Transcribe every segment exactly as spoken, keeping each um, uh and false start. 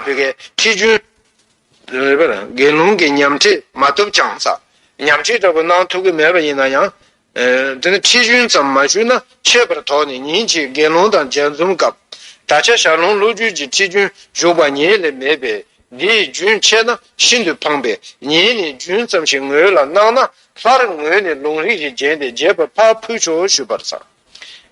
བོད་ཀྱི་ཁྲིད་རྒྱུན། རེད་པ། དགེ་སློང་གི་ཉམས་ཁྲིད་མ་ཐུབ་ཀྱང་ཟེར། ཉམས་ཁྲིད་འདྲ་པོ་གནང་ཐུབ་ཀྱི་མེད་པ་ཡིན་ན་ཡང་། ཨེ། དེ་ནི་ཁྲིད་རྒྱུན་ཙམ་མ་ཞུས་ན་ཆད་པར་དོགས་ནས་ཉིན་གཅིག་དགེ་སློང་དང་ལྗགས་འཛོམས་སྐབས། ད་ཆ་ཞལ་ལུང་བློ་རྒྱུད་ཀྱི་ཁྲིད་རྒྱུན་བཞུགས་པ་ཉིད་ལས་མེད་པས། འདིའི་རྒྱུན་ཆད་ན་ཤིན་ཏུ་ཕངས་པས། ཉིད་ནས་རྒྱུན་ཙམ་ཞིག་ངོས་ལ་གནང་ན། སླར་ངོས་ནས་ལུང་རིགས་ཤིག་བརྒྱན་ཏེ་རྒྱས་པར་ཕར་ཕུལ་ཆོག་ཞུས་པར་ཟེར།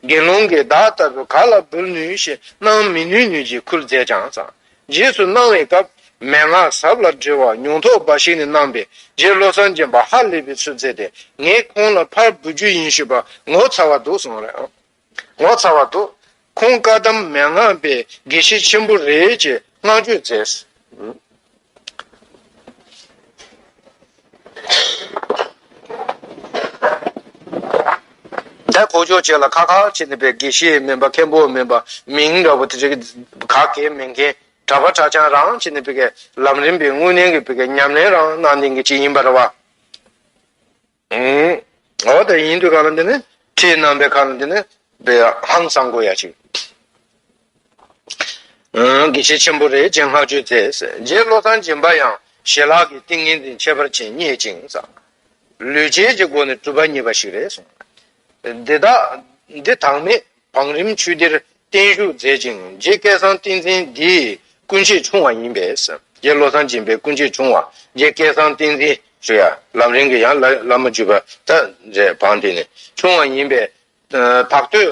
དགེ་སློང་གིས་བདག་ལྟ་བུ་ག་ལ་འབུལ་ནུས་ཞེས་གནང་མི་ནུས་ནུས་ཀྱི་ཁུལ་མཛད་ཀྱང་ཟེར། རྗེས་སུ་གནང་བའི་སྐབས་མན་ངག་ཟབ་ལ་འདྲིལ་བ་ཉུང་མཐོ་འབའ་ཞིག་ནས་གནང་པས། རྗེ་བློ་བཟང་སྦྱིན་པ་ཧ་ལས་པའི་ཚུལ་མཛད་དེ། ངས་ཁོང་ལ་ཕར་འབུལ་རྒྱུ་ཡིན་ཞུས་པ་ངོ་ཚ་བ་འདུག་གསུངས་རེད། ངོ་ཚ་བ་འདུག་ཁོང་བཀའ་གདམས་མན་ངག་པའི་དགེ་བཤེས་ཆེན་པོ་རེད་ཅེས་བསྔགས་བརྗོད་མཛད། ད་ཁོ་ཅོག་ཅེ་ལ་ཁ་ཁ་བྱས་ནས་པའི་དགེ་བཤེས་མིན་པ་མཁན་པོ་མིན་པ་མིང་འདྲ་པོ་དེ་ཅིག་ག་གེ་མིང་གེ་གྲྭ་པ་གྲྭ་རྐྱང་རང་བྱས་ནས་པའི་ལམ་རིམ་པའི་དངོས་གནས་ཀྱི་པའི་ཉམས་ལེན་རང་གནང་ནས་ཀྱི་ཅིག་ཡིན་པ་རེད་བ། ཨུམ། འོ་དེ་ཡིན་དུས་གང་ལ་འདི་ནི་ཁྲིད་གནང་པའི་གང་ལ་འདི་ནི་དཔེ་ཧང་སང་དགོས་ཡ་ཅིག་ཨུམ། དགེ་བཤེས་ཆེན་པོ་རེད་ཅེས་བསྔགས་བརྗོད་མཛད། རྗེ་བློ་བཟང་སྦྱིན་པ་ཡང་ཞལ་ལག་གི་ཏིང་ངེ་འཛིན་ཁྱད་པར་ཅན་བརྙེས་ཅིང་ཟེར། ལུས་བྱད་ཀྱི་སྒོ་ནས་གྲུབ་པ་བརྙེས་པ་ཞིག་རེད་གསུངས། འདི་དག་འདི་དང་མེད། བང་རིམ་ཆོས་སྡེར་བརྟན་བཞུགས་མཛད་ཅིང་། རྗེ་སྐལ་བཟང་བསྟན་འཛིན་འདིའི་སྐུ་མཆེད་ཆུང་བ་ཡིན་པས། རྗེ་བློ་བཟང་སྦྱིན་པའི་སྐུ་མཆེད་ཆུང་བ། རྗེ་སྐལ་བཟང་བསྟན་འཛིན་ཞུ་ཡ་ལམ་རིམ་གྱི་ཡང་བླ་བླ་མ་བརྒྱུད་པ་ད་རེད་བང་དེ་ནི་ཆུང་བ་ཡིན་པས། བར་དོའི་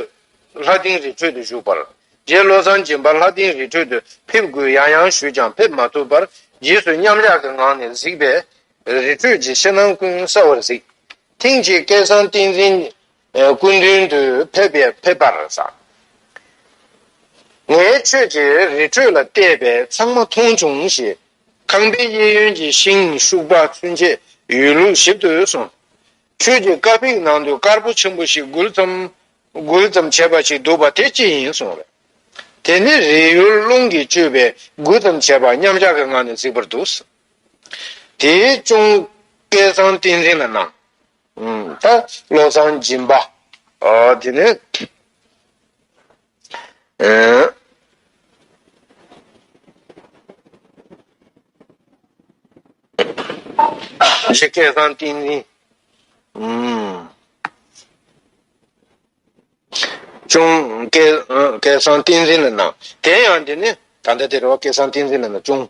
ལྷ་ལྡིང་རི་ཁྲོད་དུ་བཞུགས་པར། རྗེ་བློ་བཟང་སྦྱིན་པ་ལྷ་ལྡིང་རི་ཁྲོད་དུ་ཕེབས་དགོས་ཡང་ཡང་ཞུས་ཀྱང་ཕེབས་མ་ཐུབ་པར་རྗེས་སུ་མཉམ་བཞག་གི་ངང་ནས་གཟིགས་པས། རི་ཁྲོད་ཀྱི་ཕྱི་ནང་ཀུན་གསལ་བར་གཟིགས། ཐེངས་གཅིག་སྐལ་བཟང་བསྟན་འཛིན་སྐུ་མདུན་དུ་ཕེབས་པའི་ཕེབས་པར་ཟེར། ངས་ཁྱོད་ཀྱིས་རི་ཁྲོད་ལ་བལྟས་པས་ཚང་མ་མཐོང་བྱུང་ཞེས། ཁང་པའི་གཡས་གཡོན་གྱི་ཤིང་ཤུག་པ་ཚུན་ཆད་ཡོད་ལུགས་ཞིབ་ཏུ་གསུངས། ཁྱོད་ཀྱིས་ཀ་ཕིག་ནང་དུ་དཀར་པོ་ཆེན་པོ་ཞིག་འགུལ་ཙམ་འགུལ་ཙམ་བྱས་པ་ཞིག་འདུག་པ་དེ་ཅི་ཡིན་གསུངས་པས། དེ་ནི་རི་ཡུལ་རླུང་གིས་བསྐྱོད་པས་འགུལ་ཙམ་བྱས་པ་མཉམ་བཞག་གི་ངང་ནས་གཟིགས་པར་འདུག། དེའི་གཅུང་སྐལ་བཟང་བསྟན་འཛིན་ལ་གནང་། ཨུམ། ད་བློ་བཟང་སྦྱིན་པ། ཨ། དེ་ནས། ཨེ། རྗེ་སྐལ་བཟང་བསྟན་འཛིན། ཨུམ། གཅུང་སྐལ་ཨ། སྐལ་བཟང་བསྟན་འཛིན་ལ་གནང་། དེ་ཡང་དེ་ནི་ད་ལྟ་དེ་རེད་བ། སྐལ་བཟང་བསྟན་འཛིན་ལ་གནང་། གཅུང་།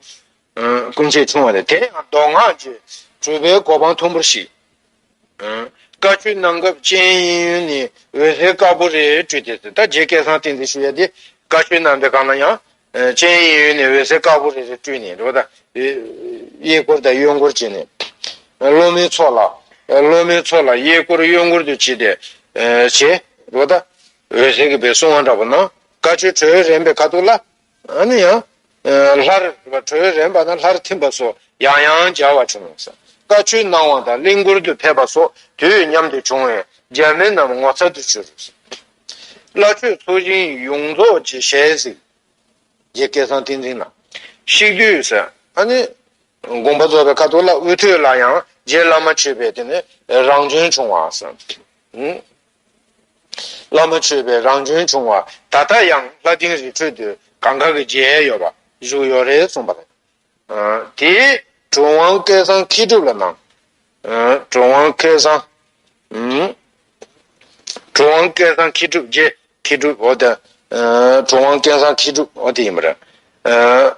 ཨ། སྐུ་མཆེད་ཆུང་བ་རེད། དེ་ཡང་མདོ་སྔགས་ཀྱི་གྲུབ་པའི་གོ་འཕང་མཐོན་པོར་གཤེགས། ཨ། བཀའ་ཆོས་གནང་སྐབས་སྤྱན་གཡས་གཡོན་ནས་འོད་ཟེར་དཀར་པོ་རེ་སྤྲོས་ཏེ། ད་རྗེ་སྐལ་བཟང་བསྟན་འཛིན་ཞུ་ཡ་དེ་བཀའ་ཆོས་གནང་པའི་སྒང་ལ་ཡང་། ཨ། སྤྱན་གཡས་གཡོན་ནས་འོད་ཟེར་དཀར་པོ་རེ་རེ་སྤྲོས་ནས་རེད་བ། ད་གཡས་སྐོར་དང་གཡོན་སྐོར་བྱས་ནས། སློབ་མའི་ཚོགས་ལ། སློབ་མའི་ཚོགས་ལ་གཡས་སྐོར་གཡོན་སྐོར་དུ་བྱས་ཏེ། ཨ། བྱས་རེད་བ། ད་འོད་ཟེར་གྱི་པའི་གསུང་བ་འདྲ་པོ་གནང་། བཀའ་ཆོས་གྲོལ་རན་པའི་ཁ་ཐུག་ལ། ཨ་ནི་ཡང་། ཨ། སླར་གྲོལ་རན་པ་དང་སླར་ཐིམ་པ་སོགས་ཡང་ཡང་མཇལ་བ་བྱུང་ཟེར། བཀའ་ཆོས་གནང་བ་དང་གླིང་སྐོར་དུ་ཕེབས་པ་སོགས་དུས་མཉམ་དུ་བྱུང་བས་མཇལ་མི་རྣམས་ངོ་མཚར་དུ་གྱུར་ཟེར། བླ་མཆོད་ཚོགས་ཞིང་ཡོངས་རྫོགས་ཀྱི་ཞལ་གཟིགས། རྗེ་སྐལ་བཟང་བསྟན་འཛིན་ལ་གཤེགས་དུས་ཟེར། ཨ་ནི། དགོངས་པ་རྫོགས་པའི་ཁ་ཐུག་ལ་དབུ་ཐོད་ལ་ཡང་རྗེ་བླ་མ་མཆོད་པའི་དེ་ནི་རང་བྱོན་བྱུང་བ་ཟེར། ཨུ། བླ་མ་མཆོད་པའི་རང་བྱོན་བྱུང་བ་ད་ལྟ་ཡང་ལྷ་ལྡིང་རི་ཁྲོད་དུ་གང་ག་གི་མཇལ་ཡོད་པ་བཞུགས་ཡོད་རེད་གསུངས་པ་རེད། ཨ། དེའི་གྲུབ་དབང་སྐལ་བཟང་མཁས་གྲུབ་ལ་གནང་། ཨ། གྲུབ་དབང་སྐལ་བཟང་། ཨུ། གྲུབ་དབང་སྐལ་བཟང་མཁས་གྲུབ། རྗེ་མཁས་གྲུབ། འོ་དེ། ཨ། གྲུབ་དབང་སྐལ་བཟང་མཁས་གྲུབ། འོ་དེ་ཡིན་པ་རེད། ཨ།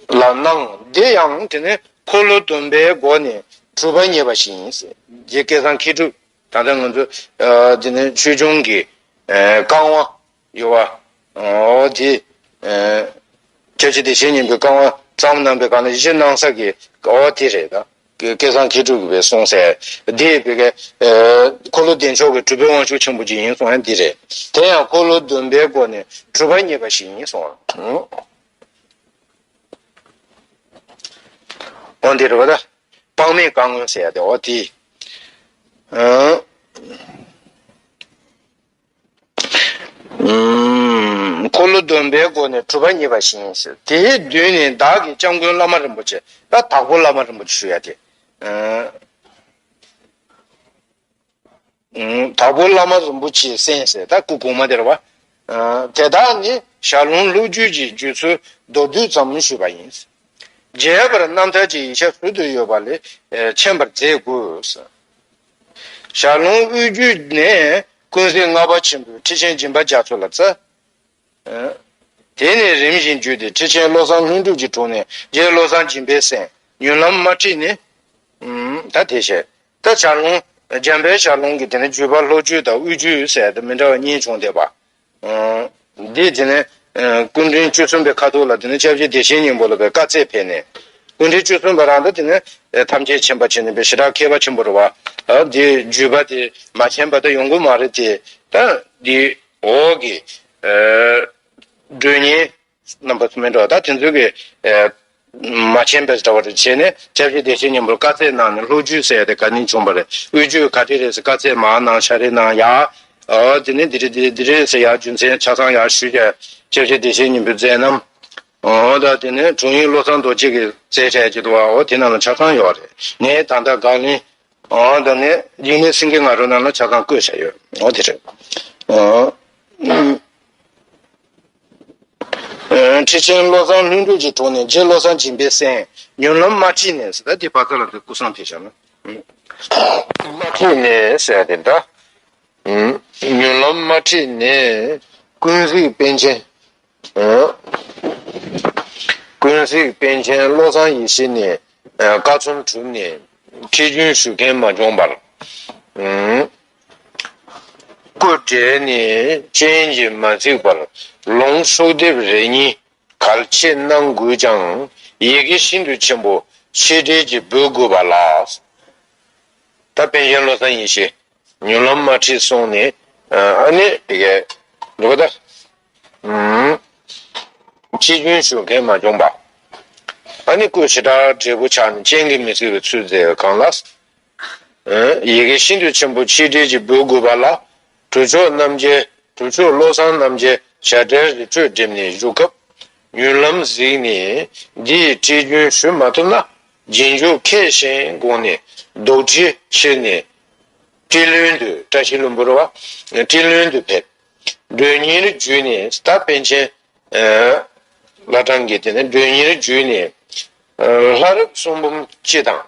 ལ་གནང་། འདི་ཡང་དེ་ནི་འཁོར་ལོ་སྡོམ་པའི་སྒོ་ནས་གྲུབ་པ་བརྙེས་པ་ཞིག་ཡིན་ཟེར། རྗེ་སྐལ་བཟང་མཁས་གྲུབ། ད་ལྟ་ང་ཚོ། ཨ། འདི་ནི་ཆོས་འབྱུང་གི། ཨ། རྐང་པ་ཡོད་པ། འོ་དེ། ཨ། སྐྱབས་རྗེ་བདེ་ཆེན་སྙིང་པོའི་རྐང་པ་བརྩམས་གནང་པའི་སྒང་ལ་གཞི་གནང་ས་གི། འོ་དེ་རེད་ད། སྐལ་བཟང་མཁས་གྲུབ་ཀྱིས་གསུངས་ཟེར། དེ་བོད་ཀྱི། ཨ། འཁོར་ལོ་བདེ་མཆོག་གི་གྲུབ་པའི་དབང་ཕྱུག་ཆེན་པོ་ཅིག་ཡིན་གསུངས་ཡང་འདི་རེད། དེ་ཡང་འཁོར་ལོ་སྡོམ་པའི་སྒོ་ནས་གྲུབ་པ་བརྙེས་པ་ཞིག་ཡིན་གསུངས། འོ་འདི་རེད་བ་ད། དཔག་མེད་བཀའ་བསྔོ་ཟེར་ཡ་དེ་འོ་དེ། ཨང་། ཨུམ། འཁོར་ལོ་སྡོམ་པའི་སྒོ་ནས་གྲུབ་པ་བརྙེས་པ་བཞིན་ཟེར། དེའི་མདུན་ནས་བདག་གིས་སྐྱབས་མགོན་བླ་མ་རིན་པོ་ཆེ། ད་དྭགས་པོ་བླ་མ་རིན་པོ་ཆེ་ཞུ་ཡ་དེ། ཨང་། ཨུམ། དྭགས་པོ་བླ་མ་རིན་པོ་ཆེའི་གསན་ཟེར། ད་སྐུ་གོང་མ་དེ་རེད་བ། ཨ། དེ་དག་ནི་ ཞལ་ལུང་ལྷུག་བརྗོད་ཀྱི་བརྗོད་ཚུལ་མདོར་བསྡུས་ཙམ་ཞུས་པ་ཡིན། རྒྱས་པར་རྣམ་ཐར་གྱི་ཡིག་ཆ་ཟུར་དུ་ཡོད་པ་ལས་མཁྱེན་པར་མཛད་དགོས། ཞལ་ལུང་དབུས་རྒྱུད་ནས་ཀུན་གཟིགས་ལྔ་པ་ཆེན་པོས་ཁྲི་ཆེན་སྦྱིན་པ་རྒྱ་མཚོ་ལ་བསྩལ། དེ་ནས་རིམ་བཞིན་བརྒྱུད་དེ་ཁྲི་ཆེན་བློ་བཟང་ལྷུན་གྲུབ་ཀྱི་དྲུང་ནས་རྗེ་བློ་བཟང་སྦྱིན་པས་གསན། མྱུར་ལམ་དམར་ཁྲིད་ནས། ད་དེ་བཤད། ད་ཞལ་ལུང་། འཇམ་དཔལ་ཞལ་ལུང་གི་དེ་ནས་བརྒྱུད་པ་ལྷོ་བརྒྱུད་དང་དབུས་བརྒྱུད་ཟེར་ཏེ་མི་འདྲ་བ་གཉིས་བྱུང་བསྡད་པ། འདི་དེ་ནས་སྐུ་ཕྲེང་བཅུ་གསུམ་པའི་ཁ་ཐུག་ལ་དེ་ནས་སྐྱབས་རྗེ་བདེ་ཆེན་སྙིང་པོ་ལ་བའི་བཀའ་སྩལ་ཕེབས་ནས། སྐུ་ཕྲེང་བཅུ་གསུམ་པ་རང་ད་དེ་ནས་ཐམས་ཅད་མཁྱེན་པ་ཆེ་ནས་པའི་ཞེ་དྲག་མཁས་པ་ཆེན་པོ་རེད་བ། འདི་བརྒྱུད་པ་དེ་མ་མཁྱེན་པ་ད་ཡོང་གི་མ་རེད་དེ། ད་འདི་འོག་གི་མགྲོན་གཉེར་རྣམ་པ་ཚོ་མིན་འགྲོ། ད་དེ་ཚོ་གི་མ་མཁྱེན་པའི་འདྲ་བ་རེད་བྱས་ནས་སྐྱབས་རྗེ་བདེ་ཆེན་སྙིང་པོར་བཀའ་སྩལ་གནང་ནས་ལྷོ་བརྒྱུད་ཟེར་ཡ་དེ་ག་ནས་བྱུང་བ་རེད། དབུས་བརྒྱུད་ག་འདྲ་རེད་ཟེར་བཀའ་སྩལ་མར་གནང་ཤར་རེ་གནང་ཡ། འོ་དེ་ནས་འདི་རེད་འདི་རེད་འདི་རེད་ཟེར་ཡ་རྒྱུ་མཚན་ཆ་ཚང་ཡ་ཞུས་ཀྱང་སྐྱབས་རྗེ་བདེ་ཆེན་སྙིང་པོའི་མཛད་རྣམ། འོ་ད་དེ་ནས་དྲུང་ཡིག་བློ་བཟང་རྡོ་རྗེ་གིས་མཛད་བྱས་ཀྱི་འདུག་བ། འོ་དེ་ནང་ལ་ཆ་ཚང་ཡོད་རེད། ངས་ད་ལྟ་དགག་ལན། འོ་ད་ནས་འཇིགས་མེད་སེང་གེ་ང་རོ་ནང་ལ་ཆ་ཚང་བཀོད་བཞག་ཡོད། འོ་དེ་རེད། འོ། ཁྲི་ཆེན་བློ་བཟང་ལྷུན་གྲུབ་ཀྱི་དྲུང་ནས་རྗེ་བློ་བཟང་སྦྱིན་པས་གསན། མྱུར་ལམ་དམར་ཁྲིད་ནས་ཟེར། ད་འདི་བར་ཐག་ལ་འདི་སྐུ་གསུང་ཐེག་བཞག་ན། དམར་ཁྲིད་ནས་ཟེར་ཏེ་འདྲ། མྱུར་ལམ་དམར་ཁྲིད་ནས་ཀུན་གཟིགས་པཎ་ཆེན། ཀུན་གཟིགས་པཎ་ཆེན་བློ་བཟང་ཡེ་ཤེས་ནས་བཀའ་ཆོས་གྲུབ་ནས་ཁྲིད་རྒྱུན་ཞུ་མཁན་མ་བྱུང་བར། སྐུ་བགྲེས་ནས་སྤྱན་གྱིས་མ་གཟིགས་པར་ལུང་ཤོག་ལྡེབ་རེ་གཉིས་གལ་ཆེ་གནང་དགོས་ཀྱང་ཡི་གེ་ཤིན་ཏུ་ཆེན་པོ་ཆེ་གྲས་ཀྱིས་འབུལ་དགོས་པ་ལ། ད་པཎ་ཆེན་བློ་བཟང་ཡེ་ཤེས་མྱུར་ལམ་དམར་ཁྲིད་སོང་ནས་ཨ་ནི་དེ་གས་འགྲོ་ད། ཁྲིད་རྒྱུན་ཞུ་མཁན་མ་བྱུང་བ། ཨ་ནི་སྐུ་ཞེ་དྲག་བགྲེས་པོ་ཆགས་ནས་སྤྱན་གྱིས་མི་གཟིགས་པའི་ཚུལ་མཛད་པའི་སྒང་ལ། ཡི་གེ་ཤིན་ཏུ་ཆེན་པོ་ཆེ་གྲས་ཀྱིས་འབུལ་དགོས་པ་ལ། གྲུབ་མཆོག་རྣམ་རྒྱལ་གྲུབ་མཆོག་བློ་བཟང་རྣམ་རྒྱལ་ཞབས་གྲལ་རི་ཁྲོད་འགྲིམས་ནས་བཞུགས་སྐབས། མྱུར་ལམ་གཟིགས་ནས་འདིའི་ཁྲིད་རྒྱུན་ཞུ་མ་ཐུབ་ན་རྗེས་འཇུག་ཁས་ཞེན་དགོངས་ནས་རྡོག་ཁྲེས་ཁྱེར་ནས་ཀྲི་ལོན་དུ། བཀྲ་ཤིས་ལྷུན་པོ་རེད་བ། ཀྲི་ལོན་དུ་ཕེབས། མགྲོན་གཉེར་བརྒྱུད་ནས་ད་པཎ་ཆེན་བླ་བྲང་གི་དེ་ནས་མགྲོན་གཉེར་བརྒྱུད་ནས་ལྷ་རབ་གསུང་འབུམ་སྤྱི་དང་།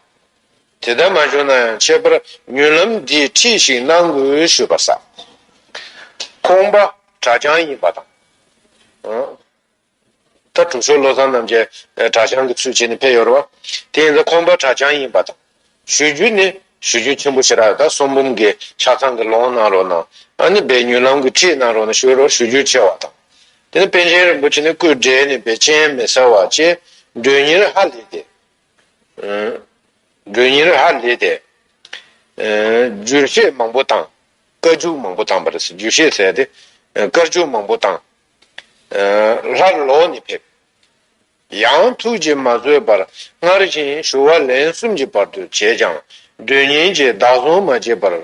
དེ་ལྟར་མ་བྱུང་ན་ཡང་ཁྱད་པར་མྱུར་ལམ་འདིའི་ཁྲིད་ཞིག་གནང་དགོས་ཞུས་པར་གསན། ཁོང་པ་གྲྭ་རྐྱང་ཡིན་པ་དང་། ད་གྲུབ་མཆོག་བློ་བཟང་རྣམ་རྒྱལ་གྲྭ་རྐྱང་གི་ཚུལ་བྱས་ནས་ཕེབས་ཡོད་རེད་བ། དེ་ཡིན་ཙང་ཁོང་པ་གྲྭ་རྐྱང་ཡིན་པ་དང་། ཞུ་རྒྱུ་ནི་ཞུ་རྒྱུ་ཆེན་པོ་ཞེ་དྲག་ད་གསུང་འབུམ་གྱི་ཆ་ཚང་གི་ལུང་གནང་རོགས་གནང་། ཨ་ནི་དཔེ་མྱུར་ལམ་གྱི་ཁྲིད་གནང་རོགས་གནང་ཞུ་རོགས་ཞུ་རྒྱུ་ཆེ་བ་དང་། དེ་ནི་པཎ་ཆེན་རིན་པོ་ཆེ་ནི་སྐུ་བགྲེས་ནས་དཔེ་སྤྱན་མི་གསལ་བ་བཅས་མགྲོན་གཉེར་ཧ་ལས་ཏེ། མགྲོན་གཉེར་ཧ་ལས་ཏེ། བརྗོད་བྱེད་མང་པོ་དང་། བཀའ་འཇུག་མང་པོ་བཏང་བ་རེད། བརྗོད་བྱེད་ཟེར་ཏེ། བཀའ་འཇུག་མང་པོ་དང་། སླར་ལོག་ནས་ཕེབས། ཡང་ཐུགས་རྗེས་མ་བཟོད་པར་སྔར་བཞིན་ཞུ་བ་ལན་གསུམ་གྱི་བར་དུ་བྱས་ཀྱང་མགྲོན་གཉེར་གྱིས་བདག་བཟུང་མ་བྱས་པར།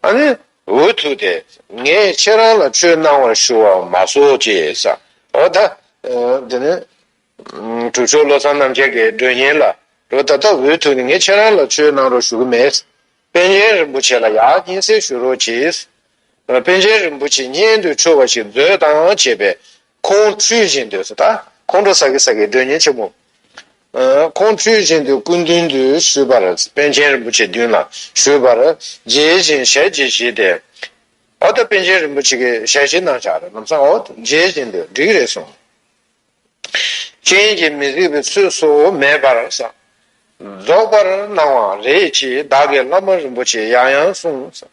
ཨ་ནི་འུ་ཐུག་སྟེ་ངས་ཁྱེད་རང་ལ་ཆོས་གནང་བར་ཞུ་བ་མ་གསོལ་ཅེས་ཟེར། འོ་ད། འདི་ནི། གྲུབ་མཆོག་བློ་བཟང་རྣམ་རྒྱལ་གྱི་མགྲོན་གཉེར་ལ་རོ་ད་ལྟ་འུ་ཐུག་ནས་ངས་ཁྱེད་རང་ལ་ཆོས་གནང་རོགས་ཞུ་གི་མེད། པཎ་ཆེན་རིན་པོ་ཆེ་ལ་ཡང་སྙན་སེང་ཞུ་རོགས་གྱིས། པཎ་ཆེན་རིན་པོ་ཆེ་སྙན་དུ་ཆུང་བ་ཞིག་མཛོད་དང་བཅས་པས་ཁོང་ཁྲུས་བཞིན་དུ་ཟེར། ད་ཁོང་ཁྲོ་ཟ་གི་ཟ་གི་མགྲོན་གཉེར་ཆེན་མོ། ཁོང་ཁྲུས་བཞིན་དུ་སྐུ་མདུན་དུ་ཞུས་པར། པཎ་ཆེན་རིན་པོ་ཆེ་མདུན་ལ་ཞུས་པར་མཇལ་ཞིང་ཞལ་གྱིས་བཞེས་ཏེ། འོ་ད་པཎ་ཆེན་རིན་པོ་ཆེ་གིས་ཞལ་བཞེས་གནང་བཞག་རེད། ལམ་སང་འོ་མཇལ་བཞིན་དུ་འགྲིག་རེད་གསུངས། སྤྱན་གྱིས་མི་གཟིགས་པའི་ཚུལ་སོགས་མེད་པར་ཟེར། རྫོགས་པར་གནང་བ་རེད་ཅེས་བདག་གིས་བླ་མ་རིན་པོ་ཆེ་ཡང་ཡང་གསུངས།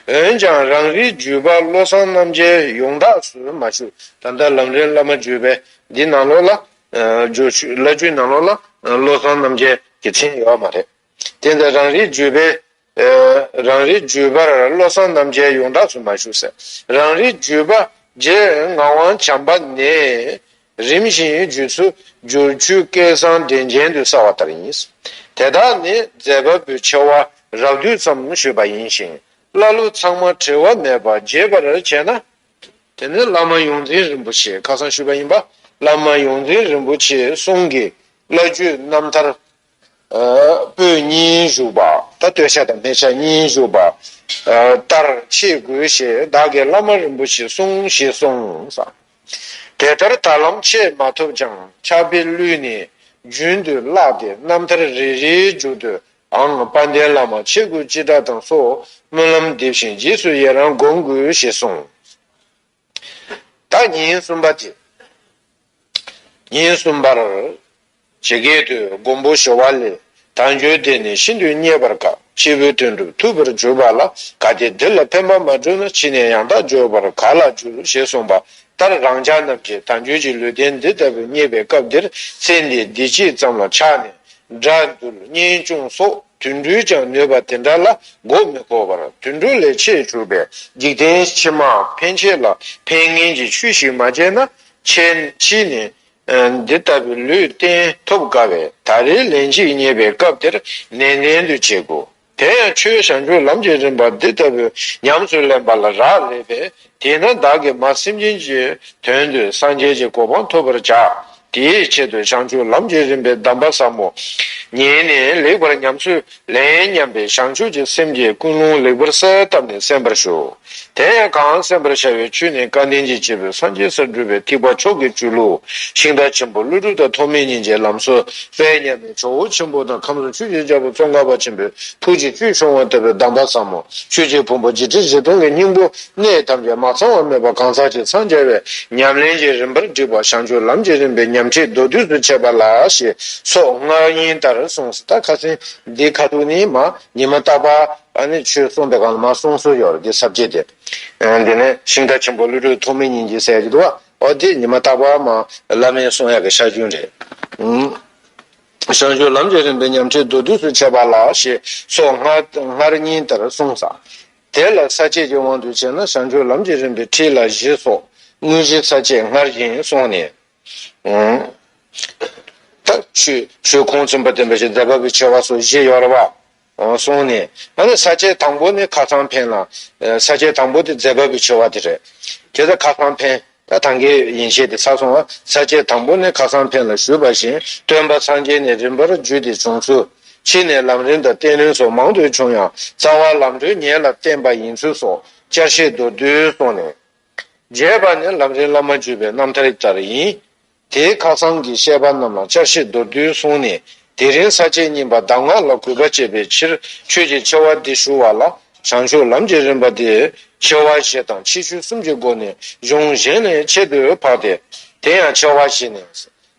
འོན་ཀྱང་རང་རེའི་བརྒྱུད་པ་བློ་བཟང་རྣམ་རྒྱལ་ཡོངས་གྲགས་སུ་མ་ཞུ། ད་ལྟ་ལམ་རིམ་བླ་མ་བརྒྱུད་པའི་འདི་ནང་ལོགས་ལ། བརྒྱུད་བླ་བརྒྱུད་ནང་ལོགས་ལ་བློ་བཟང་རྣམ་རྒྱལ་གྱི་མཚན་ཡོད་མ་རེད། དེ་ལྟར་རང་རེའི་བརྒྱུད་པའི། རང་རེའི་བརྒྱུད་པར་བློ་བཟང་རྣམ་རྒྱལ་ཡོངས་གྲགས་སུ་མ་ཞུ་ཟེར། རང་རེའི་བརྒྱུད་པ་རྗེ་ངག་དབང་བྱམས་པ་ནས་རིམ་བཞིན་བརྒྱུད་ཚུལ་བསྒྱུར་བཅོས་སྐལ་བཟང་དྲན་ཅན་དུ་གསལ་བ་ལྟར་ཡིན། དེ་དག་ནི་མཛད་པ་པོའི་ཆེ་བ་རགས་བསྡུས་ཙམ་ཞུས་པ་ཡིན་ཞིང་། བླ་ལུགས་ཚང་མ་བྲི་བ་མེད་པ་རྒྱས་པར་བྱས་ན། དེ་ནི་བླ་མ་ཡོངས་འཛིན་རིན་པོ་ཆེ་ཁ་སང་ཞུས་པ་ཡིན་པ། བླ་མ་ཡོངས་འཛིན་རིན་པོ་ཆེ་གསུང་གི་བླ་བརྒྱུད་རྣམ་ཐར། ཨ། པོད་གཉིས་བཞུགས་པ། ད་སྟོད་ཆ་དང་སྨད་ཆ་གཉིས་བཞུགས་པ། ཨ། ལྟར་ཕྱེ་དགོས་ཞེས་བདག་གིས་བླ་མ་རིན་པོ་ཆེས་གསུངས་ཞེས་གསུངས་སོ། དེ་ལྟར་ད་ལམ་ཆད་མ་ཐུབ་ཀྱང་ཕྱག་དཔེ་བླུས་ནས་རྒྱུན་དུ་བཀླགས་ཏེ་རྣམ་ཐར་རེ་རེའི་མཇུག་ཏུའང་དཔལ་ལྡན་བླ་མ་ཆེ་དགུའི་སྤྱི་སྒྲ་དང་སོགས་སྨོན་ལམ་འདེབས་ཤིང་རྗེས་སུ་ཡི་རང་སྒོམ་དགོས་ཞེས་གསུངས། ད་ཉིན་གསུམ་པ་དེ། ཉིན་གསུམ་པར། ཇི་སྐད་དུ་མགོན་པོ་ཞི་བ་ལྷས་དལ་འབྱོར་འདི་ནི་ཤིན་ཏུ་རྙེད་པར་དཀའ། ཕྱི་པོའི་དོན་སྒྲུབ་ཐུབ་པར་གྱུར་པ་ལ། གལ་ཏེ་འདི་ལ་ཕན་པ་མ་བསྒྲུབས་ན། ཕྱི་ནས་ཡང་དག་འབྱོར་བར་ག་ལ་འགྱུར། ཞེས་གསུངས་པ་ལྟར་རང་ཅག་རྣམས་ཀྱིས་དལ་འབྱོར་གྱི་ལུས་རྟེན་འདི་ལྟ་བུ་རྙེད་པའི་སྐབས་འདིར་ཚེ་འདིའི་བདེ་སྐྱིད་ཙམ་ལ་ཆགས་ནས་དགྲ་འདུལ་གཉེན་སྐྱོང་སོགས་དུད་འགྲོའི་ཀྱང་ནུས་པ་དེ་འདྲ་ལ་མགོ་མི་འཁོར་བར་དུད་འགྲོ་ལས་ཆེས་གྲུབ་པའི་འཇིག་རྟེན་ཕྱི་མ་ཕན་ཆད་ལ་ཕན་ངེས་ཀྱི་ཆོས་ཤིག་མ་བྱས་ན། ཕྱི་ནས་འདི་ལྟ་བུའི་ལུས་རྟེན་ཐོབ་དཀའ་བས། ད་རེས་ལན་གཅིག་རྙེད་པའི་སྐབས་དེར་ནན་ཏན་དུ་བྱེད་དགོས། དེ་ཡང་ཆོས་བྱང་ཆུབ་ལམ་གྱི་རིམ་པ་འདི་ལྟ་བུའི་ཉམས་སུ་ལེན་པ་ལ་རག་ལས་པས། དེས་ན་བདག་གིས་མ་སེམས་ཅན་གྱི་དོན་དུ་སངས་རྒྱས་ཀྱི་གོ་འཕང་ཐོབ་པར་བྱ། དེའི་ཆེད་དུ་བྱང་ཆུབ་ལམ་གྱི་རིམ་པའི་གདམས་པ་ཟབ་མོ་ཉན་ནས་ལེགས་པར་ཉམས་སུ་ལེན་སྙམ་པའི་བྱང་ཆུབ་ཀྱི་སེམས་ཀྱི་ཀུན་སློང་ལེགས་པར་གསལ་བཏབ་ནས་གསན་པར་ཞུ། དེ་ཡང་གང་གསན་པར་བྱ་བའི་ཆོས་ནི་སྐལ་ལྡན་གྱི་སྐྱེས་བུ་སངས་རྒྱས་སར་གྲུབ་པའི་ཐེག་པ་མཆོག་གི་སྤྱོད་ལུགས་ཤིང་རྟ་ཆེན་པོ་ཀླུ་སྒྲུབ་དང་ཐོགས་མེད་སྙིང་རྗེའི་ལམ་སྲོལ་དཔལ་མཉམ་མེད་ཇོ་བོ་ཆེན་པོ་དང་ཁམས་གསུམ་ཆོས་ཀྱི་རྒྱལ་པོ་ཙོང་ཁ་པ་ཆེན་པོའི་ཐུགས་རྗེ་བཅུད་ཕྱུང་བ་ལྟ་བུའི་གདམས་པ་ཟབ་མོ་ཆོས་ཀྱི་ཕུང་པོ་འཇིགས་བྲལ་བཞི་སྟོང་གི་སྙིང་པོ་གནད་ཐམས་ཅད་མ་ཚང་བ་མེད་པ་གང་ཟག་གཅིག་འཚང་རྒྱ་བའི་ཉམས་ལེན་གྱི་རིམ་པར་བསྒྲིགས་པ་བྱང་ཆུབ་ལམ་གྱི་རིམ་པའི་ཉམས་ཁྲིད་མདོར་བསྡུས་སུ་འཆད་པ་ལ་ཞེས་སོགས་སྔགས་རྙིང་ལྟར་གསུངས། ད་ཁ་སང་འདི་ཁ་ཐུག་ནི་མ་ཉི་མ་རྟག་པར་ཨ་ནི་ཆོས་གསུངས་པའི་སྒང་ལ་མ་གསུངས་སྲོལ་ཡོད་རེད། འདི་ས་བཅད་དེ། ཨ་འདི་ནས་ཤིང་རྟ་ཆེན་པོ་ཀླུ་སྒྲུབ་ཐོགས་མེད་སྙིང་རྗེ་ཟེར་གྱི་འདུག་བ། ཨོ་འདི་ཉི་མ་རྟག་པར་མ་བླ་མས་གསུང་ཡག་གི་ཤར་རྒྱུན་རེད། ཨུམ། བྱང་ཆུབ་ལམ་གྱི་རིམ་པའི་ཉམས་ཁྲིད་མདོར་བསྡུས་སུ་འཆད་པ་ལ་ཞེས་སོགས་སྔགས་སྔགས་རྙིང་ལྟར་གསུངས་ས། དེ་ལ་ས་བཅད་ཀྱི་དབང་དུ་བྱས་ན་བྱང་ཆུབ་ལམ་གྱི་རིམ་པའི་ཁྲིད་ལ་གཞི་སོགས་དངོས་གཞི་ས་བཅད་སྔར་བཞིན་སོང་ནས། ཨང་། ད་ཆོས་ཆོས་ཁུངས་བཙུན་པ་བསྟན་པའི་ཕྱིར་མཛད་པ་པའི་ཆེ་བ་སོགས་བཞི་ཡོད་རེད་བ། ཨང་སོང་ནས་ཨ་ནི་ས་བཅད་དང་པོ་ནི་ཁ་སང་ཕན་ལ། ས་བཅད་དང་པོ་དེ་མཛད་པ་པའི་ཆེ་བ་དེ་རེད། དེ་ལྟར་ཁ་སང་ཕན། ད་ཐང་གའི་ཡན་ཆད་དེ་ཚར་སོང་བ། ས་བཅད་དང་པོ་ནི་ཁ་སང་ཕན་ལ་ཞུས་པ་བཞིན་སྟོན་པ་སངས་རྒྱས་ནས་རིམ་པར་བརྒྱུད་དེ་བྱུང་ཚུལ། ཕྱིས་ནས་ལམ་རིམ་དང་བསྟན་རིམ་སོགས་མང་དུ་བྱུང་ཡང་རྩ་བ་ལམ་སྒྲོན་ཉིད་ལ་བརྟེན་པ་ཡིན་ཚུལ་སོགས་བསྐྱར་བཤད་མདོར་བསྡུས་སོང་ནས། རྒྱས་པ་ནི་ལམ་རིམ་བླ་མ་བརྒྱུད་པའི་རྣམ་ཐར་ལྟར་ཡིན། དེའི་ཁ་སང་གི་བཤད་པ་རྣམས་ལ་བསྐྱར་བཤད་མདོར་བསྡུས་གསུངས་ནས་དེ་རིང་ས་བཅད་གཉིས་པ་གདམས་ངག་ལ་གུས་པ་བྱེད་པའི་ཕྱིར་ཆོས་ཀྱི་ཆེ་བ་འདི་ཞུ་བ་ལ་བྱང་ཆུབ་ལམ་གྱི་རིམ་པ་དེ་ཆེ་བ་བཞི་དང་ཁྱད་ཆོས་གསུམ་གྱི་སྒོ་ནས་གཞུང་གཞན་ལས་ཁྱད་དུ་འཕགས་ཏེ། དེ་ཡང་ཆེ་བ་བཞི་ནི།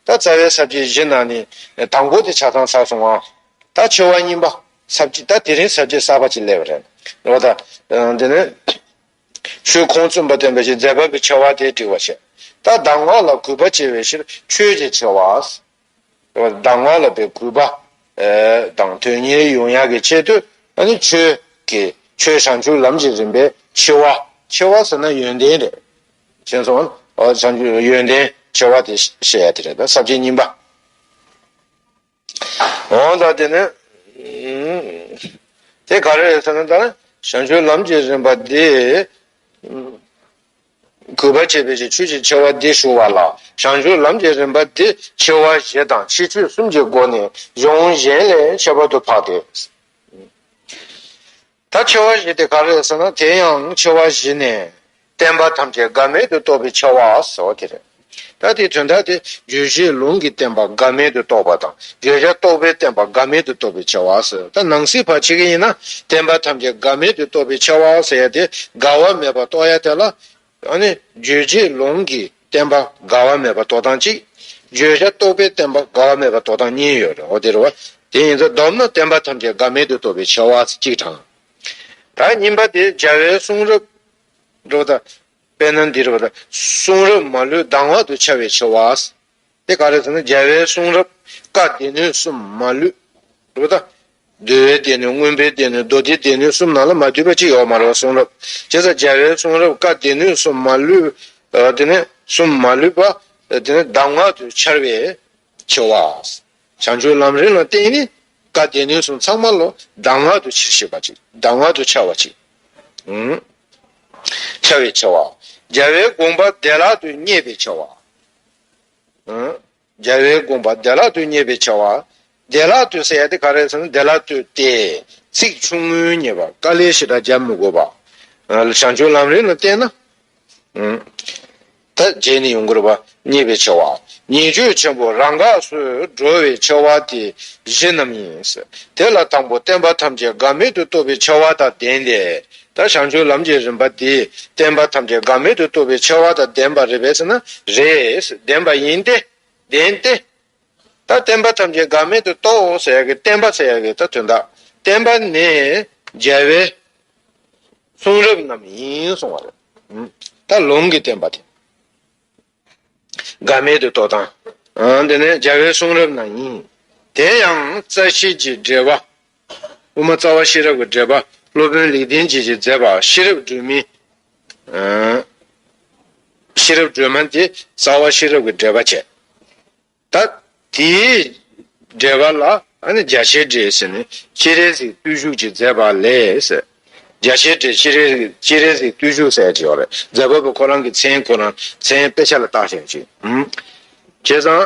ད་རྩ་བའི་ས་བཅད་བཞི་ནང་ནས་དང་པོ་དེ་ཆ་ཚང་ཚར་སོང་ང་། ད་ཆེ་བ་གཉིས་པ་ས་བཅད་ད་དེ་རིང་ས་བཅད་གསར་པ་ཅིག་སླེབས་པ་རེད། འོ་ད། འདི་ནི། ཆོས་ཁུངས་བཙུན་པ་བསྟན་པའི་ཕྱིར་མཛད་པ་པའི་ཆེ་བ་དེ་འགྲིག་པ་བྱས། ད་གདམས་ངག་ལ་གུས་པ་བྱེད་པའི་ཕྱིར་ཆོས་ཀྱི་ཆེ་བ། གདམས་ངག་ལ་པའི་གུས་པ་དང་དོན་གཉེར་ཡོང་ཡག་གི་ཆེད་དུ་ཨ་ནི་ཆོས་ཀྱི་ཆོས་བྱང་ཆུབ་ལམ་གྱི་རིམ་པའི་ཆེ་བ། ཆེ་བ་ཟེར་ན་ཡོན་ཏན་རེད། ཤེས་སོང་ཨ། བྱང་ཆུབ་ཡོན་ཏན་ཆེ་བ་དེ་བཤད་ཡ་དེ་རེད། ད་ས་བཅད་གཉིས་པ། འོ་ད་དེ་ནས་དེ་ག་རེ་རེད་ཟེར་ན། ད་བྱང་ཆུབ་ལམ་གྱི་རིམ་པ་འདི་གུས་པ་བྱེད་པའི་ཕྱིར་ཆོས་ཀྱི་ཆེ་བ་འདི་ཞུ་བ་ལ་བྱང་ཆུབ་ལམ་གྱི་རིམ་པ་འདི་ཆེ་བ་བཞི་དང་ཁྱད་ཆོས་གསུམ་གྱི་སྒོ་ནས་གཞུང་གཞན་ལས་ཁྱད་པར་དུ་འཕགས་ཏེ། ད་ཆེ་བ་བཞི་དེ་ག་རེ་རེད་ཟེར་ན། དེ་ཡང་ཆེ་བ་བཞི་ནི་བསྟན་པ་ཐམས་ཅད་འགལ་མེད་དུ་རྟོགས་པའི་ཆེ་བ་ཟེར་བ་དེ་རེད། ད་དེའི་དོན་དག་དེ་བརྗོད་བྱའི་ལུང་གི་བསྟན་པ་འགལ་མེད་དུ་རྟོགས་པ་དང་བརྗོད་བྱ་རྟོག་པའི་བསྟན་པ་འགལ་མེད་དུ་རྟོགས་པའི་ཆེ་བ་ཟེར། ད་ནང་གསེས་ཕར་ཕྱེ་གི་ཡིན་ན་བསྟན་པ་ཐམས་ཅད་འགལ་མེད་དུ་རྟོགས་པའི་ཆེ་བ་ཟེར་ཡ་དེ་འགལ་བ་མེད་པར་རྟོགས་ཡ་དེ་ལ། ཨ་ནི་རྗོད་བྱེད་ལུང་གི་བསྟན་པ་འགལ་བ་མེད་པར་རྟོགས་སྟངས་གཅིག་བརྗོད་བྱ་རྟོག་པའི་བསྟན་པ་འགལ་བ་མེད་པར་རྟོགས་སྟངས་གཉིས་ཡོད་རེད། འོ་དེ་རེད་བ། དེ་ཡིན་ཙང་བསྡོམས་ན་བསྟན་པ་ཐམས་ཅད་འགལ་མེད་དུ་རྟོགས་པའི་ཆེ་བ་གཅིག་དང་། ད་གཉིས་པ་དེ་རྒྱལ་བའི་གསུང་རབ་རེད་བ། ད་དཔེར་ན་འདི་རེད་བ། ད་གསུང་རབ་མ་ལུས་གདམས་ངག་ཏུ་འཆར་བའི་ཆེ་བ། དེ་ག་རེ་ཟེར་ན་རྒྱལ་བའི་གསུང་རབ་བཀའ་སྡེ་སྣོད་གསུམ་མ་ལུས། རེད་བ། ད་འདུལ་བའི་སྡེ་སྣོད་མངོན་པའི་སྡེ་སྣོད་མདོ་སྡེའི་སྡེ་སྣོད་གསུམ་ནང་ལ་མ་འདུས་པ་གཅིག་ཡོད་མ་རེད་བ། གསུང་རབ་བྱས་ཙང་རྒྱལ་བའི་གསུང་རབ་བཀའ་སྡེ་སྣོད་གསུམ་མ་ལུས། ཨ་དེ་ནས་གསུམ་མ་ལུས་པ། དེ་ནས་གདམས་ངག་ཏུ་འཆར་བའི་ཆེ་བ། བྱང་ཆུབ་ལམ་རིམ་ལ་བརྟེན་ནས་བཀའ་སྡེ་སྣོད་གསུམ་ཚང་མ་ལོ་གདམས་ངག་ཏུ་འཆར་ཤེས་པ་ཅིག་གདམས་ངག་ཏུ་འཆར་བ་ཅིག་ཨུམ། འཆར་བའི་ཆེ་བ། རྒྱལ་བའི་དགོངས་པ་བདེ་བླག་ཏུ་རྙེད་པའི་ཆེ་བ། ཨུམ། རྒྱལ་བའི་དགོངས་པ་བདེ་བླག་ཏུ་རྙེད་པའི་ཆེ་བ། བདེ་བླག་ཏུ་ཟེར་ཡ་དེ་ག་རེ་ཟེར་ན་བདེ་བླག་ཏུ་སྟེ། ཚིག་ཆུང་ངུས་རྙེད་པ། དཀའ་ལས་ཞེ་དྲག་རྒྱབ་མི་དགོས་པ། ཨ་བྱང་ཆུབ་ལམ་རིམ་ལ་བརྟེན་ན། ཨུམ། ད་རྗེས་ནས་ཡོང་གི་རེད་པ། རྙེད་པའི་ཆེ་བ། ཉེས་སྤྱོད་ཆེན་པོ་རང་འགགས་སུ་འགྲོ་བའི་ཆེ་བ་དེ་བཞི་རྣམས་ཡིན། དེ་ལ་དང་པོ་བསྟན་པ་ཐམས་ཅད་འགག་མེད་དུ་རྟོགས་པའི་ཆེ་བ་དང་ལྡན་ཏེ། ད་བྱང་ཆུབ་ལམ་གྱི་རིམ་པ་དེ་བསྟན་པ་ཐམས་ཅད་འགག་མེད་དུ་རྟོགས་པའི་ཆེ་བ་དང་ལྡན་པ་རེད་པས་ཟེར་ན། རེད། ལྡན་པ་ཡིན་ཏེ། ལྡན་ཏེ། ད་བསྟན་པ་ཐམས་ཅད་འགག་མེད་དུ་རྟོགས་ཟེར་ཡ་གི་བསྟན་པ་ཟེར་ཡ་གི་ད་དོན་དག་བསྟན་པ་ནི་རྒྱལ་བའི་གསུང་རབ་རྣམས་ཡིན་གསུང་བ་རེད། ད་ལུང་གི་བསྟན་པ་དེ་འགག་མེད་དུ་རྟོགས་སྟངས། དེ་ནས་རྒྱལ་བའི་གསུང་རབ་རྣམས་ཡིན། དེ་ཡང་རྩ་ཤེས་ཀྱི་འགྲེལ་པ། དབུ་མ་རྩ་བ་ཤེས་རབ་ཀྱི་འགྲེལ་པ། སློབ་དཔོན་ལེགས་ལྡན་འབྱེད་ཀྱི་མཛད་པ་ཤེས་རབ་སྒྲོན་མེ། ཤེས་རབ་སྒྲོན་མ་དེ་རྩ་བ་ཤེས་རབ་ཀྱི་འགྲེལ་པ་བྱས། ད་དེའི་འགྲེལ་པ་ལ་ཨ་ནི་རྒྱ་ཆེར་འགྲེལ་ཟེར་ནས་སྤྱན་རས་གཟིགས་བརྟུལ་ཞུགས་ཀྱི་མཛད་པ་ལས་ཟེར། རྒྱ་ཆེར་འགྲེལ་སྤྱན་རས་གཟིགས་སྤྱན་རས་གཟིགས་བརྟུལ་ཞུགས་ཟེར་གྱི་ཡོད་རེད། མཛད་པ་པོ་ཁོ་རང་གི་མཚན་ཁོ་རང་མཚན་དཔེ་ཆ་ལ་བཏགས་བཞག་ཅིག་ཨང་། བྱས་ཙང་།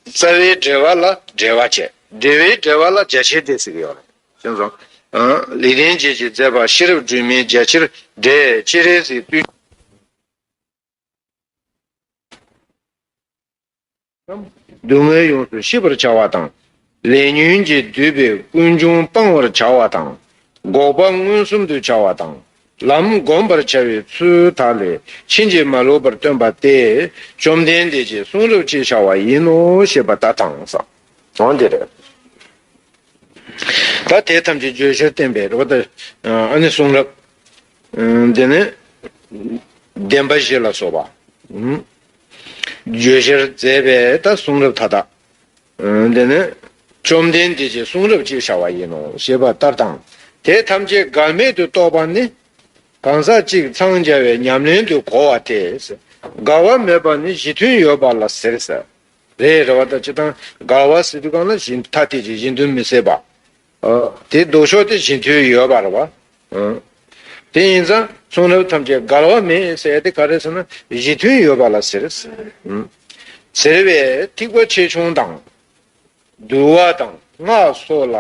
རྩ་བའི་འགྲེལ་པ་ལ་འགྲེལ་པ་བྱས། འགྲེལ་པའི་འགྲེལ་པ་ལ་རྒྱ་ཆེར་འགྲེལ་ཟེར་གྱི་ཡོད་རེད། བྱས་ཙང་། ལེགས་ལྡན་འབྱེད་ཀྱི་མཛད་པ་ཤེས་རབ་སྒྲོན་མེ་རྒྱ་ཆེར་འགྲེལ་སྤྱན་རས་གཟིགས་བརྟུལ། སྡུག་བསྔལ་ཡོངས་སུ་ཤེས་པར་བྱ་བ་དང་། ལས་ཉོན་གྱིས་བསྡུས་པའི་ཀུན་འབྱུང་སྤང་བར་བྱ་བ་དང་། འགོག་པ་མངོན་སུམ་དུ་བྱ་བ་དང་། ལམ་བསྒོམ་པར་བྱ་བའི་ཚུལ་དག་ལས་ཕྱིན་ཅི་མ་ལོག་པར་སྟོན་པ་སྟེ། བཅོམ་ལྡན་འདས་ཀྱི་གསུང་རབ་ཅེས་བྱ་བ་ཡིན་ནོ་ཞེས་པ་ལྟ་དང་ས། འོ་འདི་རེད། ད་དེ་ཐམས་ཅད་བརྗོད་བྱར་བསྟན་པའི་རེད་པ་ད། ཨ་ནི་གསུང་རབ། འདི་ནི་བདེན་པ་བཞི་ལ་སོགས་པ། བརྗོད་བྱར་མཛད་པའི་ད་གསུང་རབ་མཐའ་དག་འདི་ནི་བཅོམ་ལྡན་འདས་ཀྱི་གསུང་རབ་ཅེས་བྱ་བ་ཡིན་ནོ་ཞེས་པ་ལྟར་དང་། དེ་ཐམས་ཅད་འགལ་མེད་དུ་རྟོགས་པ་ནི། གང་ཟག་གཅིག་འཚང་རྒྱ་བའི་ཉམས་ལེན་དུ་གོ་བ་སྟེ། འགལ་བ་མེད་པ་ནི་གཞི་མཐུན་ཡོད་པ་ལ་ཟེར་ཟེར། རེད་རེད་བ། ད་སྤྱིར་བཏང་འགལ་བ་ཟེར་དུས་གང་ལ་གཞི་མཐའ་དེ་ཅིག་གཞི་མཐུན་མི་སྲིད་པ། ཨ། དེ་ལྡོག་ཕྱོགས་དེ་གཞི་མཐུན་ཡོད་པ་རེད་བ། ཨ། དེ་ཡིན་ཙང་གསུང་རབ་ཐམས་ཅད་འགལ་བ་མེད་ཟེར་ཡ་དེ་ག་རེ་ཟེར་ན་གཞི་མཐུན་ཡོད་པ་ལ་ཟེར། ཨ། ཟེར་བས་ཐེག་པ་ཆེ་ཆུང་དང་། འདུལ་བ་དང་སྔགས་སོགས་ལ་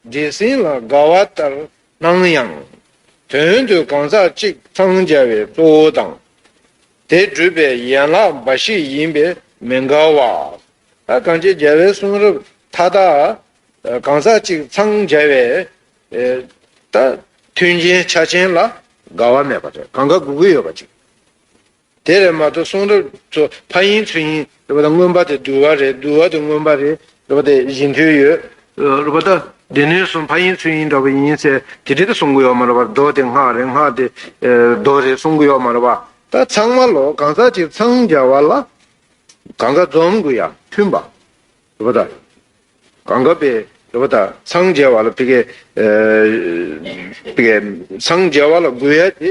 སྒྲས་ཟིན་ལ་དགའ་བ་ལྟར་སྣང་ཡང་། དོན་དུ་གང་ཟག་གཅིག་འཚང་རྒྱ་བའི་གཙོ་བོ་དང་། དེ་སྒྲུབ་པའི་ཡན་ལག་འབའ་ཞིག་ཡིན་པས་མི་འགལ་བ། ད་གང་ཅི་རྒྱལ་བའི་གསུང་རབ་མཐའ་དག་གང་ཟག་གཅིག་འཚང་རྒྱ་བའི་ད་མཐུན་རྐྱེན་ཆ་ཅན་ལ་འགལ་བ་མེད་པ་རེད། གང་ག་དགོས་ཀྱི་ཡོད་པ་ཅིག་དེ་རེད་མ་གཏོགས་གསུང་རབ་ཚོ་ཕ་ཡིན་ཚུ་ཡིན་རེད་པ་དང་། མངོན་པ་དེ་འདུལ་བ་རེད། འདུལ་བ་དེ་མངོན་པ་རེད། རེད་པ་དེ་གཞི་མཐུན་ཡོད། རེད་པ་ད་སྡེ་སྣོད་གསུམ་ཕ་ཡིན་ཚུ་ཡིན་འདྲ་པོ་ཡིན་ཟེར་དེ་འདྲ་དེ་གསུང་གི་ཡོད་མ་རེད་པ། མདོ་དེ་སྔགས་རེད། སྔགས་དེ་མདོ་རེད་གསུང་གི་ཡོད་མ་རེད་པ། ད་ཚང་མ་ལོ་གང་ཟག་ཅིག་འཚང་རྒྱ་བ་ལ་གང་ག་འཛོམས་དགོས་ཡ་མཐུན་པ། རེད་པ་ད། གང་ག་པའི་རེད་པ་ད་འཚང་རྒྱ་བ་ལ་ཕ་གི་ཕ་གི་འཚང་རྒྱ་བ་ལ་དགོས་ཡ་དེ་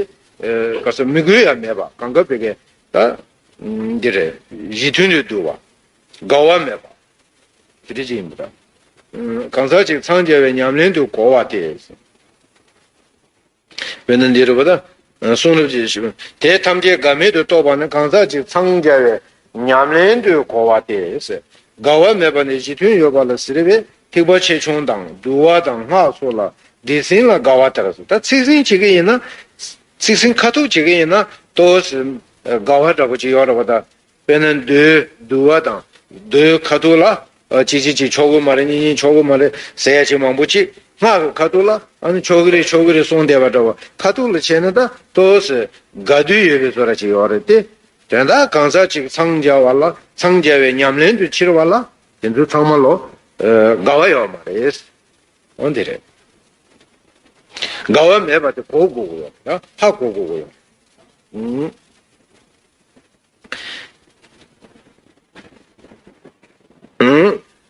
ག་ས་མི་དགོས་ཡ་མེད་པ། གང་ག་ཕ་གི་ད་འདི་རེད། གཞི་མཐུན་དུ་འདུ་བ། འགལ་བ་མེད་པ། དེ་འདྲ་ཅིག་ཡིན་པ་ད། གང་ཟག་ཅིག་འཚང་རྒྱ་བའི་ཉམས་ལེན་དུ་གོ་བ་སྟེ། དཔེར་ན་འདི་རུ་བ་དང་། གསུང་རབ་ཀྱི་ཞིབ་དེ་ཐམས་ཅད་འགལ་མེད་དུ་རྟོགས་པ་ནི་གང་ཟག་གཅིག་འཚང་རྒྱ་བའི་ཉམས་ལེན་དུ་གོ་བ་སྟེ། འགལ་བ་མེད་པ་ནི་གཞི་མཐུན་ཡོད་པ་ལ་ཟེར་བས་ཐེག་པ་ཆེ་ཆུང་དང་འདུལ་བ་དང་སྔགས་སོགས་ལ་སྒྲས་ཟིན་ལ་དགའ་བ་ལྟར་སོ། ད་ཚིག་ཟིན་བྱེད་ཀྱི་ཡིན་ན། ཚིག་ཟིན་ཁ་ཐུག་བྱེད་ཀྱི་ཡིན་ན་ཏོག་ཙམ་དགའ་བ་འདྲ་པོ་ཅིག་ཡོད་རེད་བ་ད། དཔེར་ན་མདོའི་འདུལ་བ་དང་མདོའི་ཁ་ཐུག་ལ་ཨ་ཅིག་ཅིག་ཅིག་ཆོག་གི་མ་རེད། གཉིས་གཉིས་ཆོག་གི་མ་རེད་ཟེར་ཡ་ཅིག་མང་པོ་ཅིག་སྔགས་ཀྱི་ཁ་ཐུག་ལ་ཨ་ནི་ཆོག་གི་རེད་ཆོག་གི་རེད་གསུངས་བསྡད་པ་འདྲ་བ། ཁ་ཐུག་ལ་བྱས་ན་ད་ཏོག་ཙམ་དགའ་སྡུག་ཡོད་པའི་བཟོ་འདྲ་ཅིག་ཡོད་རེད་དེ། དོན་དག་གང་ཟག་ཅིག་འཚང་རྒྱ་བ་ལ་འཚང་རྒྱ་བའི་ཉམས་ལེན་དུ་འཁྱེར་བ་ལ་དེ་ཚོ་ཚང་མ་ལོ་ཨ་དགའ་བ་ཡོད་མ་རེད། འོ་འདི་རེད། དགའ་བ་མེད་པ་དེ་གོ་དགོས་ཀྱི་ཡོད་རེད། ཧ་གོ་དགོས་ཀྱི་ཡོད་རེད།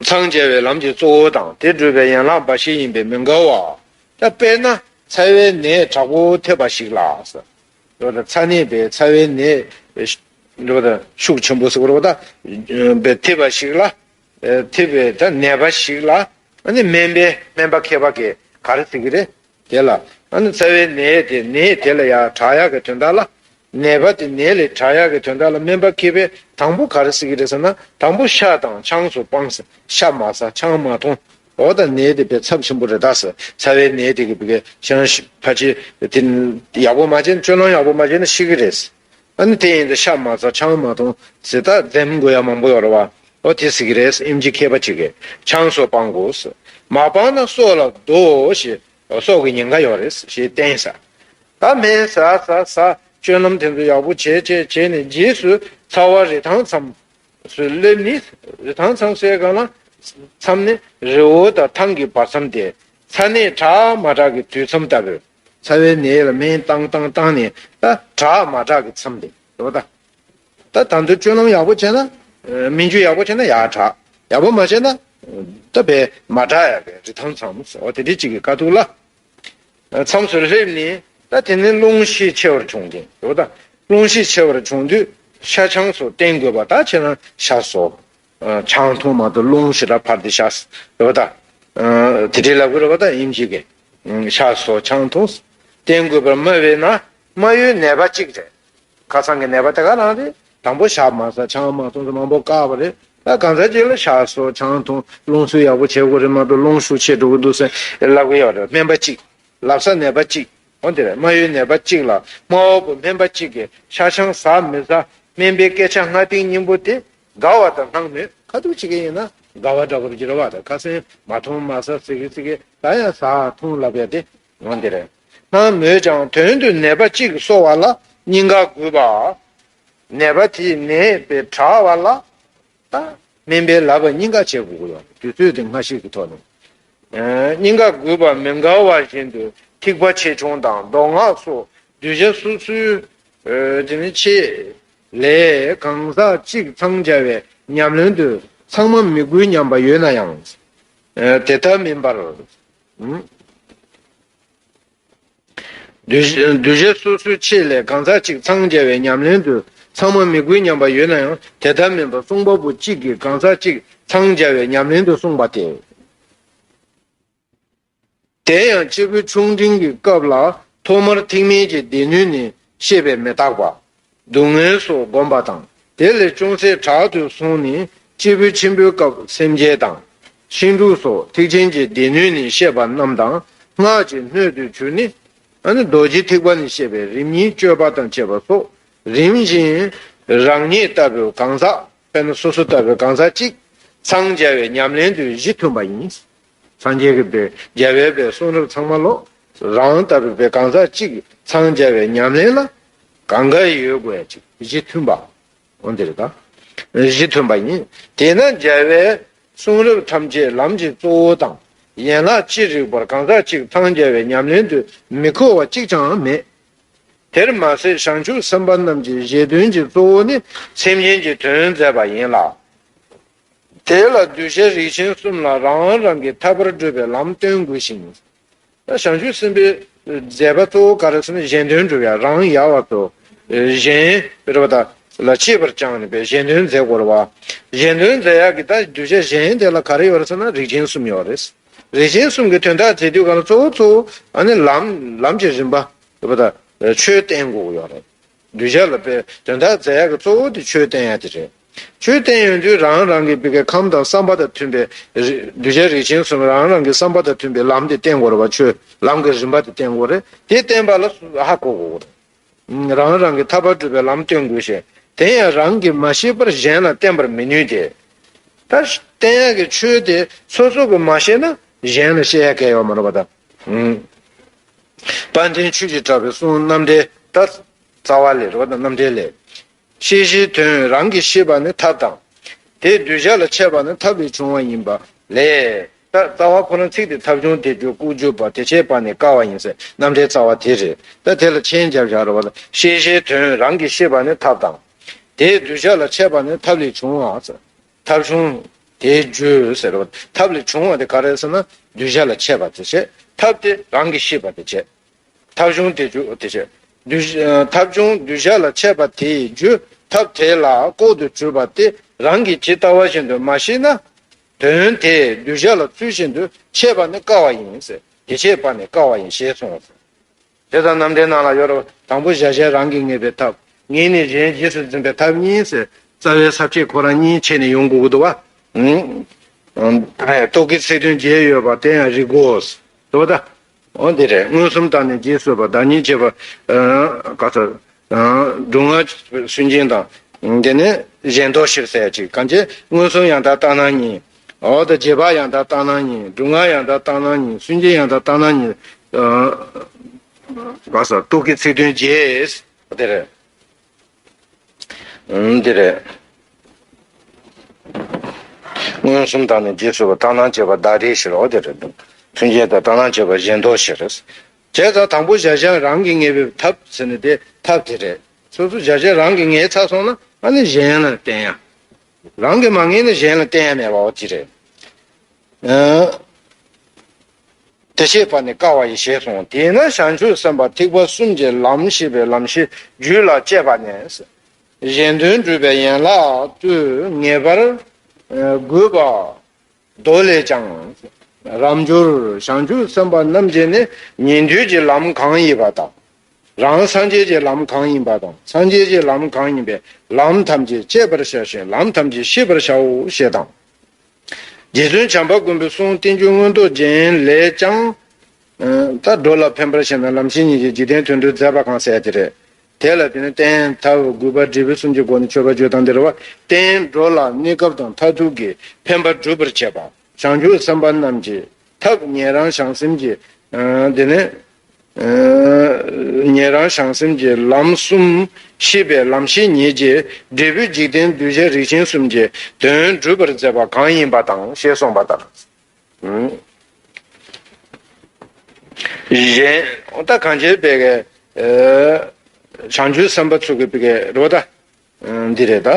འཚང་རྒྱ་བའི་ལམ་གྱི་གཙོ་བོ་དང་དེ་སྒྲུབ་པའི་ཡན་ལག་འབའ་ཞིག་ཡིན་པས་མི་འགལ་བ། ད་དཔེར་ན་ཚ་བའི་ནད་དྲག་པོ་ཐེབས་པ་ཞིག་ལ། ཚ་ནད་པའི་ཚ་བའི་ནད་ཤུགས་ཆེན་པོ་ཟེར་བ་རེད་པ་ད། ཐེབས་པ་ཞིག་ལ། ཐེབས་པའི་ད་ནད་པ་ཞིག་ལ་ཨ་ནི་སྨན་པས་སྨན་པ་མཁས་པ་གིས་ག་རེ་ཟེར་གྱི་རེད། དེ་ལ་ཨ་ནི་ཚ་བའི་ནད་དེ་ནད་དེ་ལ་ཡང་དྲག་ཡག་གི་དོན་དག་ལ། ནད་པ་དེ་ནད་ལས་དྲག་ཡག་གི་དོན་དག་ལ་སྨན་པ་མཁས་པས་དང་པོ་ག་རེ་ཟེར་གྱི་རེད་ཟེར་ན། དང་པོ་ཤ་དང་ཆང་སོགས་སྤངས་ཟེར། ཤ་མ་ཟ། ཆང་མ་འཐུང་། འོ་ད་ནད་དེ་དཔེ་ཚབས་ཆེན་པོ་རེད་ད་ཟེར། ཚ་བའི་ནད་དེ་གི་བི་གའི་ཤང་ཕལ་ཆེར་དེ་ཡག་པོ་མ་བྱས་ན། སྤྱོད་ལམ་ཡག་པོ་མ་བྱས་ན་ཤི་གི་རེད། ཨ་ནི་དེ་ཡིན་དུས་ཤ་མ་ཟ་ཆང་མ་འཐུང་ཟེར། ད་འཛེམ་དགོས་ཡ་མང་པོ་ཡོད་རེད་བ། ཨོ་དེ་ཟེར་གི་རེད། ཨེམ་ཆི་མཁས་པ་ཅིག་གིས་ཆང་སོགས་སྤང་དགོས་ཟེར། མ་སྤངས་ན་སྲོག་ལ་དོ་ཞེས་སྲོག་གི་ཉེན་ཁ་ཡོད་རེད་ཞེས་བསྟན་ས། ད་སྨན་ཟ་ཟ་ཟ་སྤྱོད་ལམ་དེ་ཚོ་ཡག་པོ་བྱས་བྱས་བྱས་ནས་རྗེས་སུ་ཚ་བ་རི་ཐང་མཚམས་སུ་སླེབས་ནས། རི་ཐང་མཚམས་སུའི་སྒང་ལ་མཚམས་ནི་རི་བོ་དང་ཐང་གི་བར་མཚམས་ཏེ། ཚ་ནད་དྲག་མ་དྲག་གི་དུས་མཚམས་ལྟ་བུ། ཚ་བའི་ནད་ལ་སྨན་བཏང་བཏང་བཏང་ནས་ད་དྲག་མ་དྲག་གི་མཚམས་ཏེ་རེད་བ་ད། ད་ད་དུང་སྤྱོད་ལམ་ཡག་པོ་བྱས་ན། སྨན་བཅོས་ཡག་པོ་བྱས་ན་ཡག་དྲག་ཡག་པོ་མ་བྱས་ན་ད་བས་མ་དྲག་ཡག་གི་རི་ཐང་མཚམས་སོ་དེ་འདྲ་ཅིག་གི་དཀའ་ཐུག་ལ། མཚམས་སུ་སླེབས་ནས་ད་དེ་ནས་རླུང་ཤས་ཆེ་བར་བྱུང་སྟེ་རེད་བ་ད། རླུང་ཤས་ཆེ་བར་བྱུང་དུས་ཤ་ཆང་སོགས་བསྟེན་དགོས་པ། ད་ཁྱེད་རང་ཤ་ཟོ། ཆང་འཐུང་མ་གཏོགས་རླུང་ཞེ་དྲག་འཕར་ཏེ་ཤ་ཟ་རེད་བ་ད། དེ་འདྲའི་ལབ་དགོས་རེད་བ་ད་ཨེམ་ཆི་གིས། ཤ་ཟོ་ཆང་འཐུང་། བསྟེན་དགོས་པར་སྨྲ་བས་ན་སྨྲ་ཡུལ་ནད་པ་གཅིག་རེད། ཁ་སང་གི་ནད་པ་དེ་ག་རང་རེད། དང་པོ་ཤ་མ་ཟ་ཆང་མ་འཐུང་ཟེར་མང་པོ་བཀག་པ་རེད། ད་གང་ཟག་ཅིག་ལ་ཤ་ཟོ་ཆང་འཐུང་རླུང་གསོ་ཡག་པོ་བྱེད་དགོས་རེད་མ་གཏོགས་རླུང་ཤུགས་ཆེ་འགྲོ་གི་འདུག་ཟེར་ལབ་གི་ཡོད་རེད། སྨན་པ་གཅིག་ལབ་ས་ནད་པ་གཅིག་འོ་དེ་རེད། སྨྲ་ཡུལ་ནད་པ་གཅིག་ལ་སྨྲ་བ་པོ་སྨན་པ་གཅིག་གིས་ཤ་ཆང་ཟ་མི་ཟ་སྨན་པའི་སྐད་ཆ་སྔ་རྟིང་སྙིང་པོ་དེ་དགའ་བ་དང་སྣང་མོད། ཁ་ཐུག་བྱེད་ཀྱི་ཡིན་ན་དགའ་བ་འདྲ་པོ་ཅིག་རེད་བ། ད་ཁ་སང་མ་འཐུང་མ་ཟ་ཟེར་གི་ཟེར་གི་ད་ཡང་ཟ་འཐུང་ལབ་ཡ་དེ་འོ་དེ་རེད། སྣང་མོད་ཀྱང་དོན་དུ་ནད་པ་གཅིག་གསོ་བ་ལ་སྙིང་ག་རྒུད་པ། ནད་པ་དེའི་ནད་པས་དྲག་པ་ལ། ད་སྨན་པས་ལབ་པ་སྙིང་ག་བྱེད་དགོས་ཀྱི་ཡོད་དུས་ཚོད་དེ་སྔ་ཕྱི་གི་ཐོག་ནས། སྙིང་ག་རྒུད་པ་མི་འགལ་བ་བཞིན་དུ་ཐིགས་པ་ཆེ་ཆུང་དང་མདོ་སྔགས་སོགས་གདུལ་བྱ་སོ་སོའི་དེ་ནི་ཆེད་ལས་གང་ཟག་གཅིག་འཚང་རྒྱ་བའི་ཉམས་ལེན་དུ་ཚང་མ་མི་དགོས་སྙམ་པ་ཡོད་ན་ཡང་། དེ་ལྟ་མིན་པར། གདུལ་གདུལ་བྱ་སོ་སོའི་ཆེད་ལས་གང་ཟག་གཅིག་འཚང་རྒྱ་བའི་ཉམས་ལེན་དུ་ཚང་མ་མི་དགོས་སྙམ་པ་ཡོད་ན་ཡང་དེ་ལྟར་མིན་པར་གསུང་པ་པོ་གཅིག་གིས་གང་ཟག་གཅིག་འཚང་རྒྱ་བའི་ཉམས་ལེན་དུ་གསུངས་པ་སྟེ། དེ་ཡང་སྐྱེས་བུ་ཆུང་འབྲིང་གི་སྐབས་ལ་ཐོག་མར་ཐེག་དམན་གྱི་སྡེ་སྣོད་ནས་བཤད་པའི་མི་རྟག་པ། སྡུག་བསྔལ་སོགས་བསྒོམ་པ་དང་དེ་ལས་ཅུང་ཟད་དྲག་ཏུ་སོང་ནས་སྐྱེས་བུ་ཆེན་པོའི་སྐབས་སེམས་བསྐྱེད་དང་། ཤིང་དྲུག་སོགས་ཐེག་ཆེན་གྱི་སྡེ་སྣོད་ནས་བཤད་པ་རྣམས་དང་སྔགས་ཀྱི་སྣོད་དུ་གྱུར་ནས། ཨ་ནི་རྡོ་རྗེ་ཐེག་པ་ནས་བཤད་པའི་རིམ་གཉིས་སྤྱོད་པ་དང་བཅས་པ་སོགས་རིམ་བཞིན་རང་ཉིད་ལྟ་བུའི་གང་ཟག་དཔེར་ན་སོ་སོ་ལྟ་བུའི་གང་ཟག་གཅིག་འཚང་རྒྱ་བའི་ཉམས་ལེན་དུ་གཞི་མཐུན་པ་ཡིན། སངས་རྒྱས་ཀྱི་པའི་རྒྱལ་བའི་པའི་གསུང་རབ་ཚང་མ་ལོ། རང་ལྟ་བུའི་པའི་གང་ཟག་གཅིག་འཚང་རྒྱ་བའི་ཉམས་ལེན་ལ་གང་ག་ཡོད་དགོས་ཡ་གཅིག་གཞི་མཐུན་པ། འོ་འདིར་ད། གཞི་མཐུན་པ་ཡིན། དེས་ན་རྒྱལ་བའི་གསུང་རབ་ཐམས་ཅད་ལམ་གྱི་གཙོ་བོ་དང་ཡན་ལག་ཅི་རིགས་པར་གང་ཟག་གཅིག་འཚང་རྒྱ་བའི་ཉམས་ལེན་དུ་མི་མཁོ་བ་གཅིག་ཀྱང་མེད། དེར་མ་ཟད་བྱང་ཆུབ་སེམས་དཔའ་རྣམས་ཀྱི་བཞེད་དོན་གྱི་གཙོ་བོ་ནི་སེམས་ཅན་གྱི་དོན་མཛད་པ་ཡིན་ལ། དེ་ལ་གདུལ་བྱ་རིགས་ཆེན་གསུམ་ལ་རང་རང་གི་ཐར་པར་བགྲོད་པའི་ལམ་སྟོན་དགོས་ཤིང་། ད་བྱང་ཆུབ་སེམས་དཔའི་མཛད་པ་གཙོ་བོ་ག་རེ་ཟེར་ན་གཞན་དོན་སྒྲུབ་ཡ། རང་ཡལ་བ་དང་གཞན་རེད་པ་ད་ལ་གཅེས་པར་བསྐྱངས་ནས་པའི་གཞན་དོན་མཛད་དགོས་རེད་བ། གཞན་དོན་མཛད་ཡག་གི་ད་གདུལ་བྱ་གཞན་དེ་ལ་ག་རེ་ཡོད་རེད་ཟེར་ན་རིགས་ཆེན་གསུམ་ཡོད་རེད། རིགས་ཆེན་གསུམ་གྱི་དོན་དག་མཛད་དུས་ག་ལ་གཙོ་བོ་གཙོ་བོ་ཨ་ནི་ལམ་ལམ་གྱི་རིམ་པ་རེད་པ་ད་ཆོས་བསྟན་དགོས་ཡོད་རེད། གདུལ་བྱ་ལ་པའི་དོན་དག་མཛད་ཡག་གི་གཙོ་བོ་དེ་ཆོས་བསྟན་ཡག་དེ་རེད། ཆོས་བསྟན་ཡོང་དུས་རང་རང་གི་པའི་གི་ཁམས་དང་བསམ་པ་དང་མཐུན་པའི་རི་གདུལ་བྱ་རིགས་ཆེན་གསུམ་རང་རང་གི་བསམ་པ་དང་མཐུན་པའི་ལམ་དེ་བསྟན་དགོས་རེད་བ། ཆོས་ལམ་གྱི་རིམ་པ་དེ་བསྟན་དགོས་རེད། དེ་བསྟན་པ་ལ་སུ་ཧ་གོ་དགོས་རེད། རང་རང་གི་ཐར་པར་བགྲོད་པའི་ལམ་སྟོན་དགོས་ཤིང་དེ་ཡང་རང་གིས་མ་ཤེས་པར་གཞན་ལ་བསྟན་པར་མི་ནུས་ཏེ། ད་བསྟན་ཡག་གི་ཆོས་དེ་སོ་སོ་གིས་མ་ཤེས་ན་གཞན་ལ་བཤད་ཡག་གལ་ཡོད་མ་རེད་པ་ད། དཔལ་ལྡན་ཆོས་ཀྱི་གྲགས་པའི་གསུང་རྣམ་འགྲེལ་ད་རྩ་བ་ལས་རེད་པ་ད་རྣམ་འགྲེལ་ལས། ཤེས་བྱའི་དོན་རང་གིས་ཤེས་པ་ནི་ཐབས་དང་། དེ་གདུལ་བྱ་ལ་འཆད་པ་ནི་ཐབས་ལས་བྱུང་བ་ཡིན་པ་ལས། ད་རྩ་བ་ཁོ་ན་ཚིག་དེ་ཐབས་བྱུང་དེ་བརྗོད་ལྐོག་གྱུར་པ་དེ་བྱས་པ་ནི་དཀའ་བ་ཡིན་ཟེར་རྣམ་འགྲེལ་རྩ་བ་དེ་རེད། ད་དེ་ལ་མཆན་རྒྱབ་བཞག་རེད་པ་ད། ཤེས་བྱའི་དོན་རང་གིས་ཤེས་པ་ནི་ཐབས་དང་། དེ་གདུལ་བྱ་ལ་འཆད་པ་ནི་ཐབས་ལས་བྱུང་བ་ཟེར། ཐབས་བྱུང་དེའི་རྒྱུ་ཟེར་བ། ཐབས་ལས་བྱུང་བ་དེ་ག་རེ་ཟེར་ན་གདུལ་བྱ་ལ་འཆད་པ་དེ་བྱས། ཐབས་དེ་རང་གིས་ཤེས་པ་དེ་བྱས། ཐབས་བྱུང་དེ་རྒྱུ་དེ་བྱས། གདུལ་ཐབས་བྱུང་གདུལ་བྱ་ལ་འཆད་པ་དེའི་རྒྱུ་ཐབས་དེ་ལ་ལྐོག་ཏུ་གྱུར་པ་དེ་རང་གིས་ཇི་ལྟ་བ་བཞིན་དུ་མ་ཤེས་ན། དོན་དེ་གདུལ་བྱ་ལ་ཚུལ་བཞིན་དུ་འཆད་པ་ནི་དཀའ་བ་ཡིན་ཟེར། དེ་འཆད་པ་ནི་དཀའ་བ་ཡིན་ཞེས་གསུངས་སོ། དེ་ལྟར་རྣམ་འགྲེལ་ནང་ལ་ཡོད་རེད། དང་པོ་བཞག་བྱས་རང་གིས་ངེས་པའི་ཐབས། ངེས་ནས་གཞན་རྗེས་སུ་འཛིན་པའི་ཐབས་གཉིས་ཟེར། རྩ་བའི་ས་བཅད་ཁོ་རང་གཉིས་ཕྱེ་ནས་ཡོང་དགོས་ཀྱི་འདུག་བ། ཨང་། རྟོག་གེའི་ཚིག་དོན་བརྒྱད་ཡོད་པ་དེ་ཡང་རིག་གོ། འདུག་བ་ད། འོ་འདི་རེད། མངོན་སུམ་བརྟགས་ནས་རྗེས་སུ་དཔག་བདག་ཉིད་བྱེད་པ། ག་ཚོད། སྡུག་བསྔལ་སུན་འབྱིན་དང་། དེ་ནས་གཞན་ལྡོག་ཕྱིར་ཟེར་ཅིག་གང་ཅི་མངོན་སུམ་ཡང་དག་ལྟར་སྣང་ཉིད། འོ་ད་རྗེས་དཔག་ཡང་དག་ལྟར་སྣང་ཉིད། སྡུག་བསྔལ་ཡང་དག་ལྟར་སྣང་ཉིད། སུན་འབྱིན་ཡང་དག་ལྟར་སྣང་ཉིད། ག་ས་རྟོག་གེའི་ཚིག་དོན་རྗེས་དེ་རེད། འདི་རེད། མངོན་སུམ་དང་ནི་རྗེས་སུ་བ་ལྟར་སྣང་བྱེད་པ་བདག་བྲལ་ཕྱིར་རོ། དེ་རེད། མཚོན་བྱེད་དང་ལྟར་སྣང་བྱེད་པ་གཞན་ལྡོག་ཕྱིར། བྱས་ཙང་དང་པོ་གཞལ་བྱ་རང་གིས་ངེས་པའི་ཐབས་ཟེར་ནས་དེ་ཐབས་དེ་རེད། སོ་སོ་གཞལ་བྱ་རང་གིས་ངེས་ཚར་སོང་ན་ཨ་ནི་གཞན་ལ་བརྟེན་ཡ། རང་གིས་མ་ངེས་ན་གཞན་ལ་བརྟེན་ཡ་མེད་པའོ་དེ་རེད། དེ་བཤད་པ་ནི་དཀའ་བ་ཡི་ཞེས་གསུངས། དེས་ན་བྱང་ཆུབ་སེམས་དཔའ་ཐེག་པ་གསུམ་གྱི་ལམ་ཤེས་པའི་ལམ་ཤེས་རྒྱུད་ལ་སྐྱེས་པ་ནས། གཞན་དོན་སྒྲུབ་པའི་ཡན་ལག་ཏུ་ངེས་པར་དགོས་པ་མདོ་ལས་ཀྱང་། རབ་འབྱོར་བྱང་ཆུབ་སེམས་དཔའ་རྣམས་ཀྱིས་ནི་ཉན་ཐོས་ཀྱི་ལམ་གང་ཡིན་པ་དང་། རང་སངས་རྒྱས་ཀྱི་ལམ་གང་ཡིན་པ་དང་། སངས་རྒྱས་ཀྱི་ལམ་གང་ཡིན་པའི་ལམ་ཐམས་ཅད་དཔྱད་པར་བྱ་ཞིང་ལམ་ཐམས་ཅད་ཤེས་པར་བྱའོ་ཞེས་དང་། རྗེ་བཙུན་བྱམས་པ་མགོན་པོའི་གསུང་བསྟན་བཅོས་མངོན་རྟོགས་རྒྱན་ལས་ཀྱང་། ད་འགྲོ་ལ་ཕན་པར་བྱེད་ན་ལམ་ཤེས་ཉིད་ཀྱིས་འཇིག་རྟེན་དོན་སྒྲུབ་མཛད་པ་གང་ཟེར་དེ་རེད། དེ་ལ་དེ་ནི་རྟེན་ཐབས་དགོས་པ་འབྲས་བུ་གསུམ་གྱི་སྒོ་ནས་མཆོད་པ་བརྗོད་སྟངས་འདི་རེད་བ། རྟེན་འགྲོ་ལ་གནས་སྐབས་དང་མཐར་ཐུག་གི་ཕན་པ་སྒྲུབ་པར་བྱེད་པ། བྱང་ཆུབ་སེམས་དཔའ་རྣམས་ཀྱི་ཐབས་ཉན་རང་བྱང་སེམས་ཀྱི། དེ་ནི། ཉན་རང་བྱང་སེམས་ཀྱི་ལམ་གསུམ་ཤེས་པའི་ལམ་ཤེས་ཉིད་ཀྱིས་འབྲས་བུ་འཇིག་རྟེན་གདུལ་བྱ་རིགས་ཆེན་གསུམ་གྱི་དོན་སྒྲུབ་པར་མཛད་པ་གང་ཡིན་པ་དང་ཞེས་གསུངས་པ་ལྟར། གཞན་ད་གང་བྱས་པའི་གི་བྱང་ཆུབ་སེམས་དཔའ་ཚོ་གི་པའི་གི་རོ་ད་འདི་རེད་ད།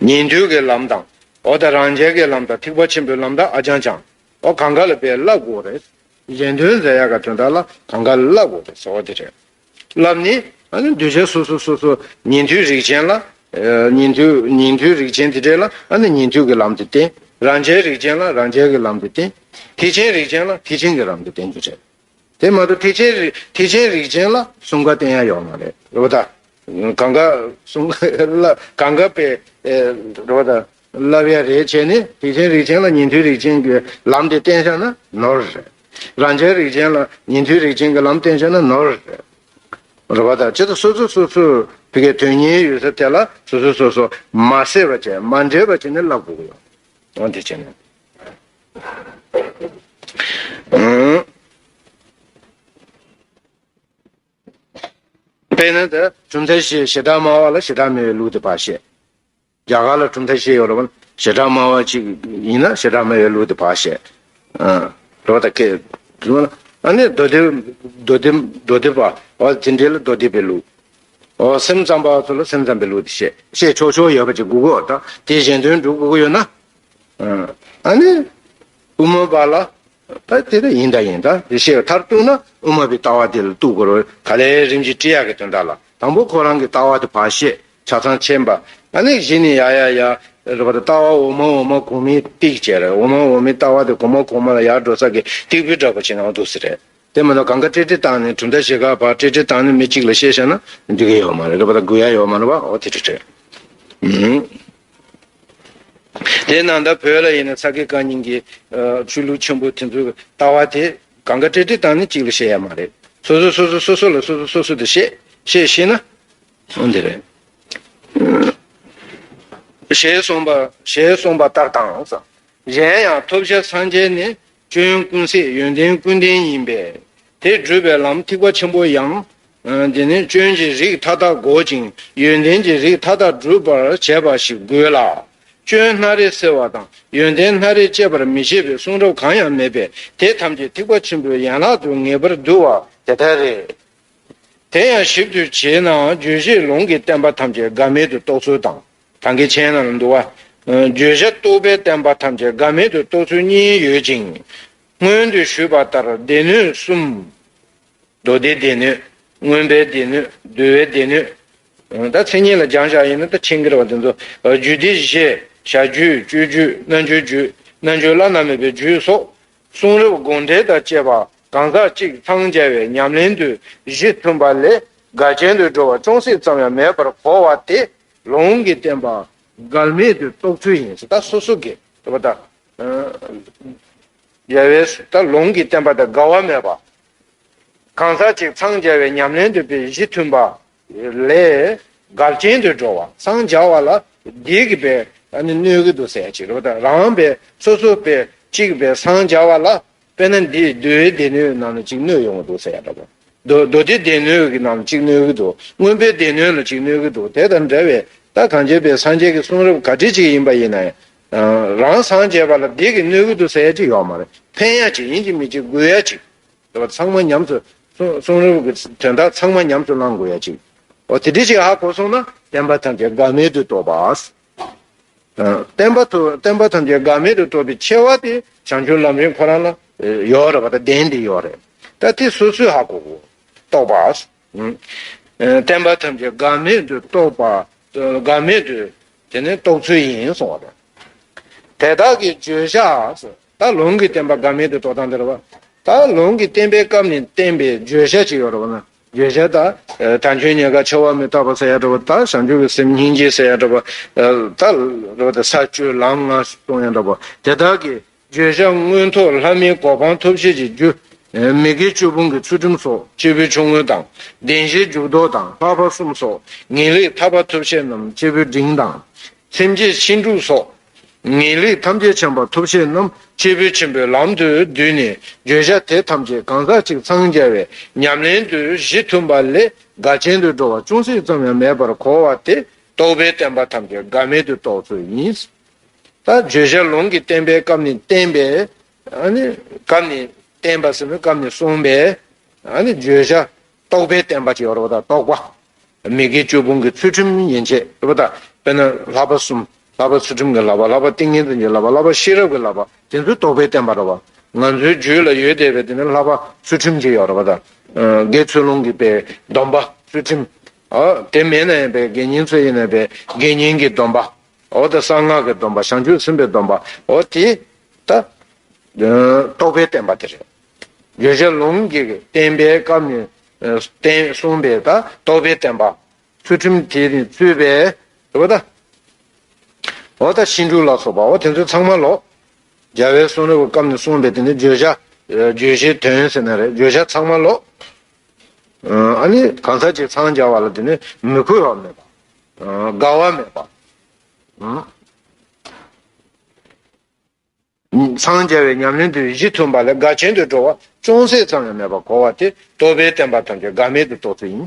ཉན་ཐོས་ཀྱི་ལམ་དང་། འོ་ད་རང་རྒྱལ་གྱི་ལམ་དང་ཐེག་པ་ཆེན་པོའི་ལམ་དང་ཨ་ཅང་ཅང་། འོ་གང་ག་ལ་དཔེ་བསླབ་དགོས་རེད། གཞན་དོན་མཛད་ཡག་གི་དོན་དག་ལ་གང་ག་ལ་བསླབ་དགོས་རེད་ཟེར་བ་དེ་རེད། བསླབ་ནི་ཨ་ནི་གདུལ་བྱ་སོ་སོ་སོ་སོ་ཉན་ཐོས་རིགས་ཅན་ལ། ཉན་ཐོས་ཉན་ཐོས་རིགས་ཅན་དེ་འདྲས་ལ་ཨ་ནི་ཉན་ཐོས་ཀྱི་ལམ་དེ་བསྟན། རང་རྒྱལ་རིགས་ཅན་ལ་རང་རྒྱལ་གྱི་ལམ་དེ་བསྟན། ཐེག་ཆེན་རིགས་ཅན་ལ་ཐེག་ཆེན་གྱི་ལམ་དེ་བསྟན་རྒྱུ་རེད། དེ་མ་གཏོགས་ཐེག་ཆེན་རིགས་ཐེག་ཆེན་རིགས་ཅན་ལ་གསུམ་ཀ་བསྟན་ཡ་ཡོད་མ་རེད་རེད་པ་ད། གང་ག་གསུམ་ཀ་ལ་གང་ག་པའི་རེད་པ་ད། བསླབ་ཡ་རེད་བྱས་ནས་ཐེག་ཆེན་རིགས་ཅན་ལ་ཉན་ཐོས་རིགས་ཅན་གྱི་ལམ་དེ་བསྟན་བཞག་ན་ནོར་རེད། རང་རྒྱལ་རིགས་ཅན་ལ་ཉན་ཐོས་རིགས་ཅན་གྱི་ལམ་བསྟན་བཞག་ན་ནོར་རེད། རེད་པ་ད། ཇི་ལྟར་སོ་སོ་སོ་སོ་བི་གའི་དོན་གཉེར་ཡོད་ས་དེ་ལ་སོ་སོ་སོ་སོ་མ་ཟད་པ་བྱས་མ་འདྲེས་པ་བྱས་ནས་བསླབ་དགོས་ཀྱི་ཡོད། འོ་དེ་བྱས་ནས། དཔེར་ན་ད་གྲུབ་མཐའ་བཞི་བྱེ་བྲག་སྨྲ་བ་ལ་བྱེ་བྲག་སྨྲ་བའི་ལུགས་དེ་ཕར་བཤད། རྒྱ་གར་ལ་གྲུབ་མཐའ་བཞི་ཡོད་རེད་པ། བྱེ་བྲག་སྨྲ་བ་གཅིག་ཡིན་ན་བྱེ་བྲག་སྨྲ་བའི་ལུགས་དེ་ཕར་བཤད། རེད་པ་ད་ཀེ། ཨ་ནི་མདོ་སྡེ་མདོ་སྡེ་མདོ་སྡེ་པ་འོ་དེ་འདྲའི་ལ་མདོ་སྡེ་པའི་ལུགས། འོ་སེམས་ཙམ་པ་ཚོ་ལ་སེམས་ཙམ་པའི་ལུགས་དེ་བཤད་བཤད་ཆོག་ཆོག་ཡོད་པ་ཅིག་དགོས་ཀྱི་ཡོད་ད། དེ་གཞན་དོན་སྒྲུབ་དགོས་ཀྱི་ཡོད་ན། ཨ་ནི། དབུ་མ་པ་ལ། ད་དེ་ལ་ཡིན་ད་ཡིན་ད་དེ་བཤད་མཐར་གཏུགས་ན་དབུ་མ་པའི་ལྟ་བ་དེ་ལ་གཏུགས་དགོས་རེད། ག་ལེར་རིམ་གྱིས་དཀྲི་ཡག་གི་དོན་དག་ལ་དང་པོ་ཁོ་རང་གི་ལྟ་བ་དེ་ཕར་བཤད་ཆ་ཚང་མཁྱེན་པ། ཨ་ནི་གཞི་ནས་ཡ་ཡ་ཡ་རེད་པ་ད། ལྟ་བ་འོག་མ་འོག་མ་གོང་མའི་ཏིག་ཅེས་རེད། འོག་མ་འོག་མའི་ལྟ་བ་དེ་གོང་མ་གོང་མ་ལ་ཡར་འགྲོ་ས་གི་སྟེགས་བུའི་འདྲ་པོ་བྱས་ནའང་འདུག་སེ་རེད། དེ་མ་གཏོགས་གང་ག་ཀྲིག་ཀྲི་བཏང་ནས་གྲུབ་མཐའ་བཞི་ཀ་ཕར་ཀྲིག་ཀྲི་བཏང་ནས་མི་གཅིག་ལ་བཤད་བཞག་ན་འགྲིག་གི་ཡོད་མ་རེད། རེད་པ་ད། དགོས་ཡ་ཡོད་མ་རེད་པ། འོ་དེ་འདྲ་རེད། དེ་ནང་ད་བོད་ལ་ཡིན་ན་ས་དགེ་བཀའ་རྙིང་གི་ཆོས་ལུགས་ཆེན་པོ་དེ་ཚོའི་ལྟ་བ་དེ་གང་ག་ཀྲིག་ཀྲི་བཏང་ནས་གཅིག་ལ་བཤད་ཡ་མ་རེད། སོ་སོ་སོ་སོ་སོ་སོ་ལ་སོ་སོ་སོ་སོ་དེ་བཤད་བཤད་ཤེས་ན་འོ་འདི་རེད། ཞེས་གསུངས་པ་ཞེས་གསུངས་པ་ལྟར་དང་། གཞན་ཡང་ཐོབ་བྱ་སངས་རྒྱས་ནི་སྐྱོན་ཀུན་ཟད་ཡོན་ཏན་ཀུན་ལྡན་ཡིན་པས་དེ་སྒྲུབ་པའི་ལམ་ཐེག་པ་ཆེན་པོ་ཡང་། དེ་ནི་སྐྱོན་གྱི་རིགས་མཐའ་དག་འགོག་ཅིང་ཡོན་ཏན་གྱི་རིགས་མཐའ་དག་སྒྲུབ་པར་བྱེད་པ་ཞིག་དགོས་ལ། སྐྱོན་སྣ་རེ་སེལ་བ་དང་ཡོན་ཏན་སྣ་རེ་བསྐྱེད་པར་མི་བྱེད་པའི་གསུང་རབ་གང་ཡང་མེད་པས་དེ་ཐམས་ཅད་ཐེག་པ་ཆེན་པོའི་ཡན་ལག་ཏུ་ངེས་པར་འདུ་བ་དེ་ལྟར་རེད། དེ་ཡང་ཞིབ་ཏུ་དཔྱད་ན་རྗོད་བྱེད་ལུང་གི་བསྟན་པ་ཐམས་ཅད་འགལ་མེད་དུ་རྟོགས་ཚུལ་དང་། ད་གིན་མཆན་ནང་ལ་འདུག་པ། བརྗོད་བྱ་རྟོགས་པའི་བསྟན་པ་ཐམས་ཅད་འགལ་མེད་དུ་རྟོགས་ཚུལ་གཉིས་ཡོད་ཅིང་། སྔོན་དུ་ཞུས་པ་ལྟར་སྡེ་སྣོད་གསུམ། མདོ་སྡེ་སྡེ་སྣོད། མངོན་པའི་སྡེ་སྣོད། འདུལ་བའི་སྡེ་སྣོད། ད་མཚན་ཉིད་ལ་སྦྱངས་བཞག་ཡིན་ན་ད་མཁྱེན་གྱི་རེད་པ། དེ་ཚོ་རྒྱུད་སྡེ་བཞི། བྱ་རྒྱུད། སྤྱོད་རྒྱུད། རྣལ་འབྱོར་རྒྱུད། རྣལ་འབྱོར་བླ་ན་མེད་པའི་རྒྱུད་སོགས། གསུང་རབ་དགོངས་འགྲེལ་དང་བཅས་པ་གང་ཟག་གཅིག་འཚང་རྒྱ་བའི་ཉམས་ལེན་དུ་གཞི་མཐུན་པ་ལས་འགལ་རྐྱེན་དུ་འགྲོ་བ་ཅུང་ཟད་ཙམ་ཡང་མེད་པར་གོ་བ་དེ་ལུང་གི་བསྟན་པ་འགལ་མེད་དུ་རྟོགས་ཚུལ་ཡིན། ད་སོ་སོ་གི་རེད་པ་ད། རྒྱལ་བའི་ད་ལུང་གི་བསྟན་པ་དང་འགལ་བ་མེད་པ། གང་ཟག་གཅིག་འཚང་རྒྱ་བའི་ཉམས་ལེན་དུ་པའི་གཞི་མཐུན་པ་ལས་འགལ་རྐྱེན་དུ་འགྲོ་བ། འཚང་རྒྱ་བ་ལ་འདི་གིས་པའི་ཨ་ནི་གནོད་ཀྱི་འདུག་ཟེར་ཡ་ཅིག་རེད་པ། ད་རང་པའི་སོ་སོ་པའི་གཅིག་པའི་འཚང་རྒྱ་བ་ལ། དཔེར་ན་འདི་མདོའི་སྡེ་སྣོད་ནང་ལ་ཅིག་གནོད་ཡོང་གི་འདུག་ཟེར་ཡ་འདྲ་པོ། མདོ་མདོ་སྡེ་སྡེ་སྣོད་ཀྱི་ནང་ལ་ཅིག་གནོད་ཀྱི་འདུག། མངོན་པའི་སྡེ་སྣོད་ལ་ཅིག་གནོད་ཀྱི་འདུག། དེ་དང་འདྲ་བའི་ད་གང་བྱས་པའི་སངས་རྒྱས་ཀྱི་གསུང་རབ་ག་འདྲ་ཅིག་ཡིན་པ་ཡིན་ན་ཡང་། རང་འཚང་རྒྱ་བ་ལ་འདི་གིས་གནོད་ཀྱི་འདུག་ཟེར་ཡ་ཅིག་ཡོད་མ་རེད། ཕན་ཡ་ཅིག་ཡིན་གཅིག་མིན་གཅིག་དགོས་ཡ་ཅིག་རེད་པ། ཚང་མ་ཉམས་སུ་གསུང་གསུང་རབ་ཀྱི་དོན་དག་ཚང་མ་ཉམས་སུ་བླང་དགོས་ཡ་ཅིག། འོ་དེ་འདྲ་ཅིག་ཧ་གོ་སོང་ན་བསྟན་པ་ཐམས་ཅད་འགལ་མེད་དུ་རྟོགས་པ། བསྟན་པ་ཐུ་བསྟན་པ་ཐམས་ཅད་འགལ་མེད་དུ་རྟོགས་པའི་ཆེ་བ་དེ་བྱང་ཆུབ་ལམ་རིམ་ཁོ་རང་ལ་ཡོད་རེད་པ། ད་གདེང་དེ་ཡོད་རེད། ད་དེ་སོ་སོས་ཧ་གོ་དགོས། རྟོགས་པ། བསྟན་པ་ཐམས་ཅད་འགལ་མེད་དུ་རྟོགས་པ། འགལ་མེད་དུ་དེ་ནི་རྟོགས་ཚུལ་ཡིན་གསུངས་པ་རེད། དེ་དག་གི་བརྗོད་བྱ། ད་ལུང་གི་བསྟན་པ་འགལ་མེད་དུ་རྟོགས་སྟངས་དེ་རེད་པ། ད་ལུང་གིས་བསྟན་པའི་སྐབས་ནས་བསྟན་པའི་བརྗོད་བྱ་ཅིག་ཡོད་རེད་པ་ན། བརྗོད་བྱ་ད། དལ་འབྱོར་རྙེད་དཀའ་འཆི་བ་མི་རྟག་པ་ཟེར་ཡ་འདྲ་པོ། ད་བྱང་ཆུབ་ཀྱི་སེམས་སྙིང་རྗེ་ཟེར་ཡ་འདྲ་པོ། ད་རེད་པ། ད་ས་བཅུ་ལམ་ལྔ་གསུང་ཡ་འདྲ་པོ། དེ་དག་གི་བརྗོད་བྱ་མངོན་མཐོ་ལྷ་མིའི་གོ་འཕང་ཐོབ་བྱེད་ཀྱི་རྒྱུ། མི་དགེ་བཅུ་སྤོང་གི་ཚུལ་ཁྲིམས་སོགས་སྐྱེས་བུའི་ཆོས་མངོན་དང་། བདེན་བཞིའི་འཇུག་ལྡོག་དང་ལྷག་པ་གསུམ་སོགས་ངེས་ལེགས་ཐར་པ་ཐོབ་བྱེད་རྣམས་སྐྱེས་བུའི་འབྲིང་དང་། སེམས་བསྐྱེད་ཕྱིན་དྲུག་སོགས། ངེས་ལེགས་ཐམས་ཅད་མཁྱེན་པ་ཐོབ་བྱེད་རྣམས་སྐྱེས་བུ་ཆེན་པོའི་ལམ་དུ་བསྡུས་ནས། བརྗོད་བྱ་དེ་ཐམས་ཅད་གང་ཟག་གཅིག་འཚང་རྒྱ་བའི་ཉམས་ལེན་དུ་གཞི་མཐུན་པ་ལས་འགལ་རྐྱེན་དུ་འགྲོ་བ་ཅུང་ཟད་ཙམ་ཡང་མེད་པར་གོ་བ་དེ་རྟོགས་པའི་བསྟན་པ་ཐམས་ཅད་འགལ་མེད་དུ་རྟོགས་ཚུལ་ཡིན། ད་བརྗོད་བྱ་ལུང་གིས་བསྟན་པའི་སྐབས་ནས་བསྟན་པའི། ཨ་ནི་སྐབས་ནས་བསྟན་པ་ཟེར་ན་སྐབས་ནས་གསུངས་པའི། ཨ་ནི་བརྗོད་བྱ། རྟོགས་པའི་བསྟན་པ་ཅིག་ཡོད་རེད་པ། ད་རྟོགས་པ། མི་དགེ་བཅུ་སྤོང་གི་ཚུལ་ཁྲིམས་ཡན་ཆད་རེད་པ། ད་དཔེར་ན་བསླབ་པ་གསུམ། བསླབ་པ་ཚུལ་ཁྲིམས་ཀྱི་བསླབ་པ། བསླབ་པ་ཏིང་ངེ་འཛིན་གྱི་བསླབ་པ། བསླབ་པ་ཤེས་རབ་ཀྱི་བསླབ་པ། དེ་ཚོ་རྟོགས་པའི་བསྟན་པ་རེད་པ། ང་ཚོའི་རྒྱུད་ལ་ཡོད་བསྡད་པའི་དེ་ནི་བསླབ་པ་ཚུལ་ཁྲིམས་ཅིག་ཡོད་རེད་པ། ད་དགེ་ཚུལ་སློང་གི་པའི་སྡོམ་པ་ཚུལ་ཁྲིམས། ཨ་དེ་མེད་ན་ཡང་པའི་དགེ་བསྙེན་ཚོ་ཡིན་ན་པའི་དགེ་བསྙེན་གྱི་སྡོམ་པ། འོ་ད་གསང་སྔགས་ཀྱི་སྡོམ་པ། བྱང་ཆུབ་སེམས་དཔའི་སྡོམ་པ། འོ་དེ་ད་རྟོགས་པའི་བསྟན་པ་དེ་རེད། བརྗོད་བྱ་ལུང་གིས་བསྟན་པའི་སྐབས་ནས་བསྟན་གསུངས་པའི་ད་རྟོགས་པའི་བསྟན་པ། ཚུལ་ཁྲིམས་དེ་ནི་གཙོས་པའི་རེད་པ། ད་འོ་ད་ཕྱིན་དྲུག་ལ་སོགས་པ། འོ་དེ་ཚོ་ཚང་མ་ལོག། རྒྱལ་བའི་གསུང་རབ་ཀྱི་སྐབས་ནས་གསུངས་པའི་དེ་ནི་བརྗོད་བྱ། བརྗོད་བྱའི་དོན་ཟེར་ན་རེད། བརྗོད་བྱ་ཚང་མ་ལོག། ཨ་ནི་གང་ཟག་གཅིག་འཚང་རྒྱ་བ་ལ་དེ་ནི་མི་མཁོ་བ་མེད་པ། འགལ་བ་མེད་པ། འཚང་རྒྱ་བའི་ཉམས་ལེན་དུ་གཞི་མཐུན་པ་ལས་འགལ་རྐྱེན་དུ་འགྲོ་བ་ཅུང་ཟད་ཙམ་ཡང་མེད་པར་གོ་བ་དེ་རྟོགས་པའི་བསྟན་པ་ཐམས་ཅད་འགལ་མེད་དུ་རྟོགས་ཚུལ་ཡིན།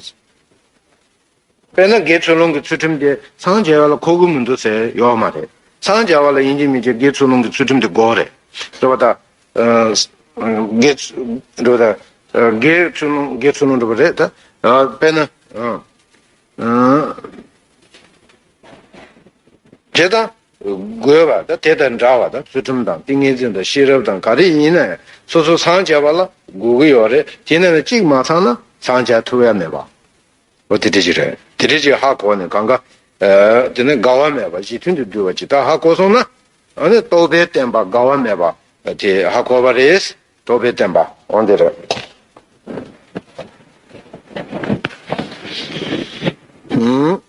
དཔེར་ན་དགེ་ཚུལ་སློང་གི་ཚུལ་ཁྲིམས་དེ་འཚང་རྒྱ་བ་ལ་མཁོ་གི་མི་འདུག་ཟེར་ཡོད་མ་རེད། འཚང་རྒྱ་བ་ལ་ཡིན་གཅིག་མིན་གཅིག་དགེ་ཚུལ་སློང་གི་ཚུལ་ཁྲིམས་དེ་དགོས་རེད། རེད་པ། ད་དགེ་ཚུལ་རེད་པ། ད་དགེ་ཚུལ་སློང་དགེ་ཚུལ་སློང་རེད་པ་རེད། ད་དཔེར་ན། དེ་དང་དགོས་པ་དང་། དེ་དང་འདྲ་བ་དང་། ཚུལ་ཁྲིམས་དང་ཏིང་ངེ་འཛིན་དང་ཤེས་རབ་དང་ག་རེ་ཡིན་ན་ཡང་སོ་སོ་འཚང་རྒྱ་བ་ལ་དགོས་ཀྱི་ཡོད་རེད། དེ་ནས་ནི་གཅིག་མ་ཚང་ན་འཚང་རྒྱ་ཐུབ་ཡ་མེད་པ། འོ་དེ་འདྲ་ཅིག་རེད། དེ་འདྲ་ཅིག་ཧ་གོ་ནས་གང་ག་དེ་ནི་འགལ་བ་མེད་པ་གཞི་མཐུན་དུ་འདུས་པ་ཅིག་ད་ཧ་གོ་སོང་ན། ཨ་ནི་རྟོགས་པའི་བསྟན་པ་འགལ་བ་མེད་པ་དེ་ཧ་གོ་བ་རེད། རྟོགས་པའི་བསྟན་པ་འོ་འདི་རེད། ཨུམ།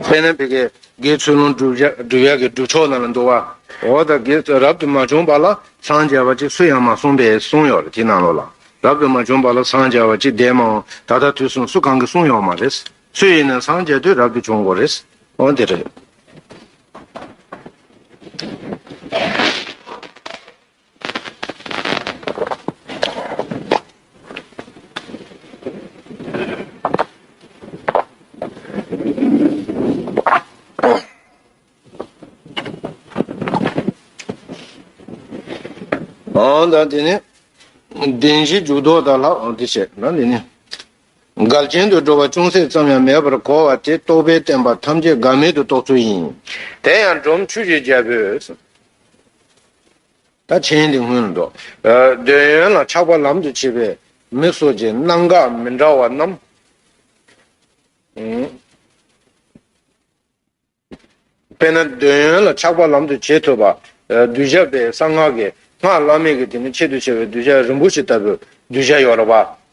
དཔེར་ན་ཕ་གིའི་དགེ་ཚུལ་སློང་སྒྲུབ་ཡ་སྒྲུབ་ཡ་གི་སྒྲུབ་ཕྱོགས་ནང་ལ་འདུག་པ། འོ་ད་དགེ་རབ་ཏུ་མ་བྱུང་བ་ལ་འཚང་རྒྱ་བ་ཅིག་སུ་ཡང་མ་གསུངས་པས་གསུངས་ཡོད་རེད། དེ་ནང་ལོགས་ལ་རབ་ཏུ་མ་བྱུང་བ་ལ་འཚང་རྒྱ་བ་ཅིག་འདས་མ་འོངས་ད་ལྟ་དུས་གསུམ་སུ་གང་གིས་གསུངས་ཡོད་མ་རེད། སུ་ཡིན་ན་འཚང་རྒྱ་དུས་རབ་ཏུ་བྱུང་དགོས་རེད། འོ་དེ་རེད། འོ་ད་དེ་ནི་བདེན་བཞིའི་འཇུག་ལྡོག་དང་ལྷག་འོ་དེ་བཤད་ན་དེ་ནི། འགལ་རྐྱེན་དུ་འགྲོ་བ་ཅུང་ཟད་ཙམ་ཡང་མེད་པར་གོ་བ་དེ་རྟོགས་པའི་བསྟན་པ་ཐམས་ཅད་འགལ་མེད་དུ་རྟོགས་ཚུལ་ཡིན། དེ་ཡང་འབྲོམ་ཆོས་ཀྱི་རྒྱལ་པོས། ད་མཆན་འདི་སྔོན་ལ་འགྲོ། འདོད་ཡོན་ལ་ཆགས་པ་ལམ་དུ་བྱེད་པའི་མི་སོགས་ཀྱི་རྣམ་འགག་མི་འདྲ་བ་རྣམས། དཔེར་ན་འདོད་ཡོན་ལ་ཆགས་པ་ལམ་དུ་བྱེད་ཐུབ་པ། གདུལ་བྱ་པའི་གསང་སྔགས་ཀྱི་སྔགས་བླ་མེད་ཀྱི་དེ་ནི་ཆེད་དུ་བྱ་བའི་གདུལ་བྱ་རིན་པོ་ཆེ་ལྟ་བུའི་གདུལ་བྱ་ཡོད་རེད་པ།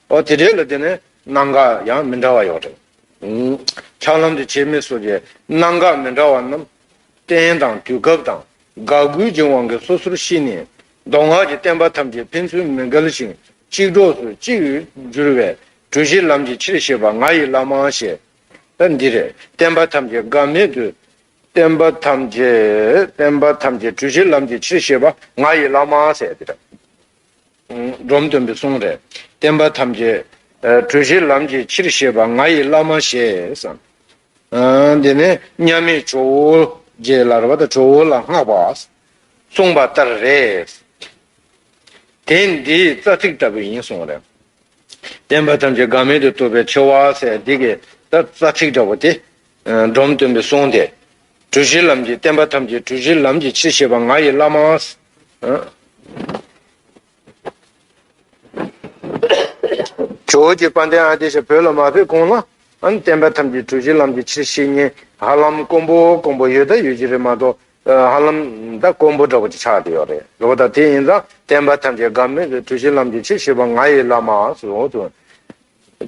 འོ་དེ་འདྲའི་ལ་དེ་ནི་རྣམ་འགག་ཡང་མི་འདྲ་བ་ཡོད་རེད། ཆགས་ལམ་དུ་བྱེད་མི་སོགས་ཀྱི་རྣམ་འགག་མི་འདྲ་བ་རྣམས་རྟེན་དང་དུས་སྐབས་དང་ དགའ་མགུའི་འབྱུང་བ་གིས་སོ་སོར་ཤེས་ནས། མདོ་སྔགས་ཀྱི་བསྟན་པ་ཐམས་ཅད་ཕན་ཚུན་མི་འགལ་ཞིང་གཅིག་གྲོགས་སུ་གཅིག་གྱུར་བའི་གྲུ་བཞི་ལམ་གྱི་ཕྱིར་བཤད་པ་ང་ཡི་བླ་མ་ཞེས། ད་འདི་རེད། བསྟན་པ་ཐམས་ཅད་འགལ་མེད་དུ། བསྟན་པ་ཐམས་ཅད་བསྟན་པ་ཐམས་ཅད་གྲུ་བཞི་ལམ་གྱི་ཕྱིར་བཤད་པ་ང་ཡི་བླ་མ་ཟེར་འདི་རེད། འབྲོམ་སྟོན་པའི་གསུང་རེད། བསྟན་པ་ཐམས་ཅད་གྲུ་བཞི་ལམ་གྱི་ཕྱིར་བཤད་པ་ང་ཡི་བླ་མ་ཞེས་སམ། འདི་ནི་མཉམ་མེད་ཇོ་བོ་རྗེ་ལ་རེད་པ། ད་ཇོ་བོ་ལ་བསྔགས་པ་གསུངས་པ་ལྟར་རེད། དེ་འདིའི་རྩ་ཚིག་ལྟ་བུ་ཡིན་གསུངས་རེད། བསྟན་པ་ཐམས་ཅད་འགལ་མེད་དུ་རྟོགས་པའི་ཆེ་བ་ཟེར་འདི་གི་ད་རྩ་ཚིག་འདྲ་བོ་དེ། འབྲོམ་སྟོན་པའི་གསུང་དེ། གྲུ་བཞི་ལམ་གྱི་བསྟན་པ་ཐམས་ཅད་གྲུ་བཞི་ལམ་གྱི་ཕྱིར་བཤད་པ་ང་ཡི་བླ་མ། ཇོ་བོ་རྗེ་དཔལ་ལྡན་ཨ་ཏི་ཤ་བོད་ལ་མ་ཕེབས་གོང་ལ། ཨ་ནི་བསྟན་པ་ཐམས་ཅད་གྲུ་བཞི་ལམ་གྱི་ཕྱིར་བཤད་མཁན་ཧ་ལམ་དཀོན་པོ་དཀོན་པོ་ཡོད་ད་ཡོད་ཀྱི་རེད་མ་གཏོགས། ཧ་ལམ་ད་དཀོན་པོ་འདྲ་པོ་ཅིག་ཆགས་བསྡད་ཡོད་རེད། རེད་པ། ད་དེ་ཡིན་ཙང་བསྟན་པ་ཐམས་ཅད་འགལ་མེད་དུ་གྲུ་བཞི་ལམ་གྱི་ཕྱིར་བཤད་པ་ང་ཡི་བླ་མ་ཟེར་འོ་ཚོ།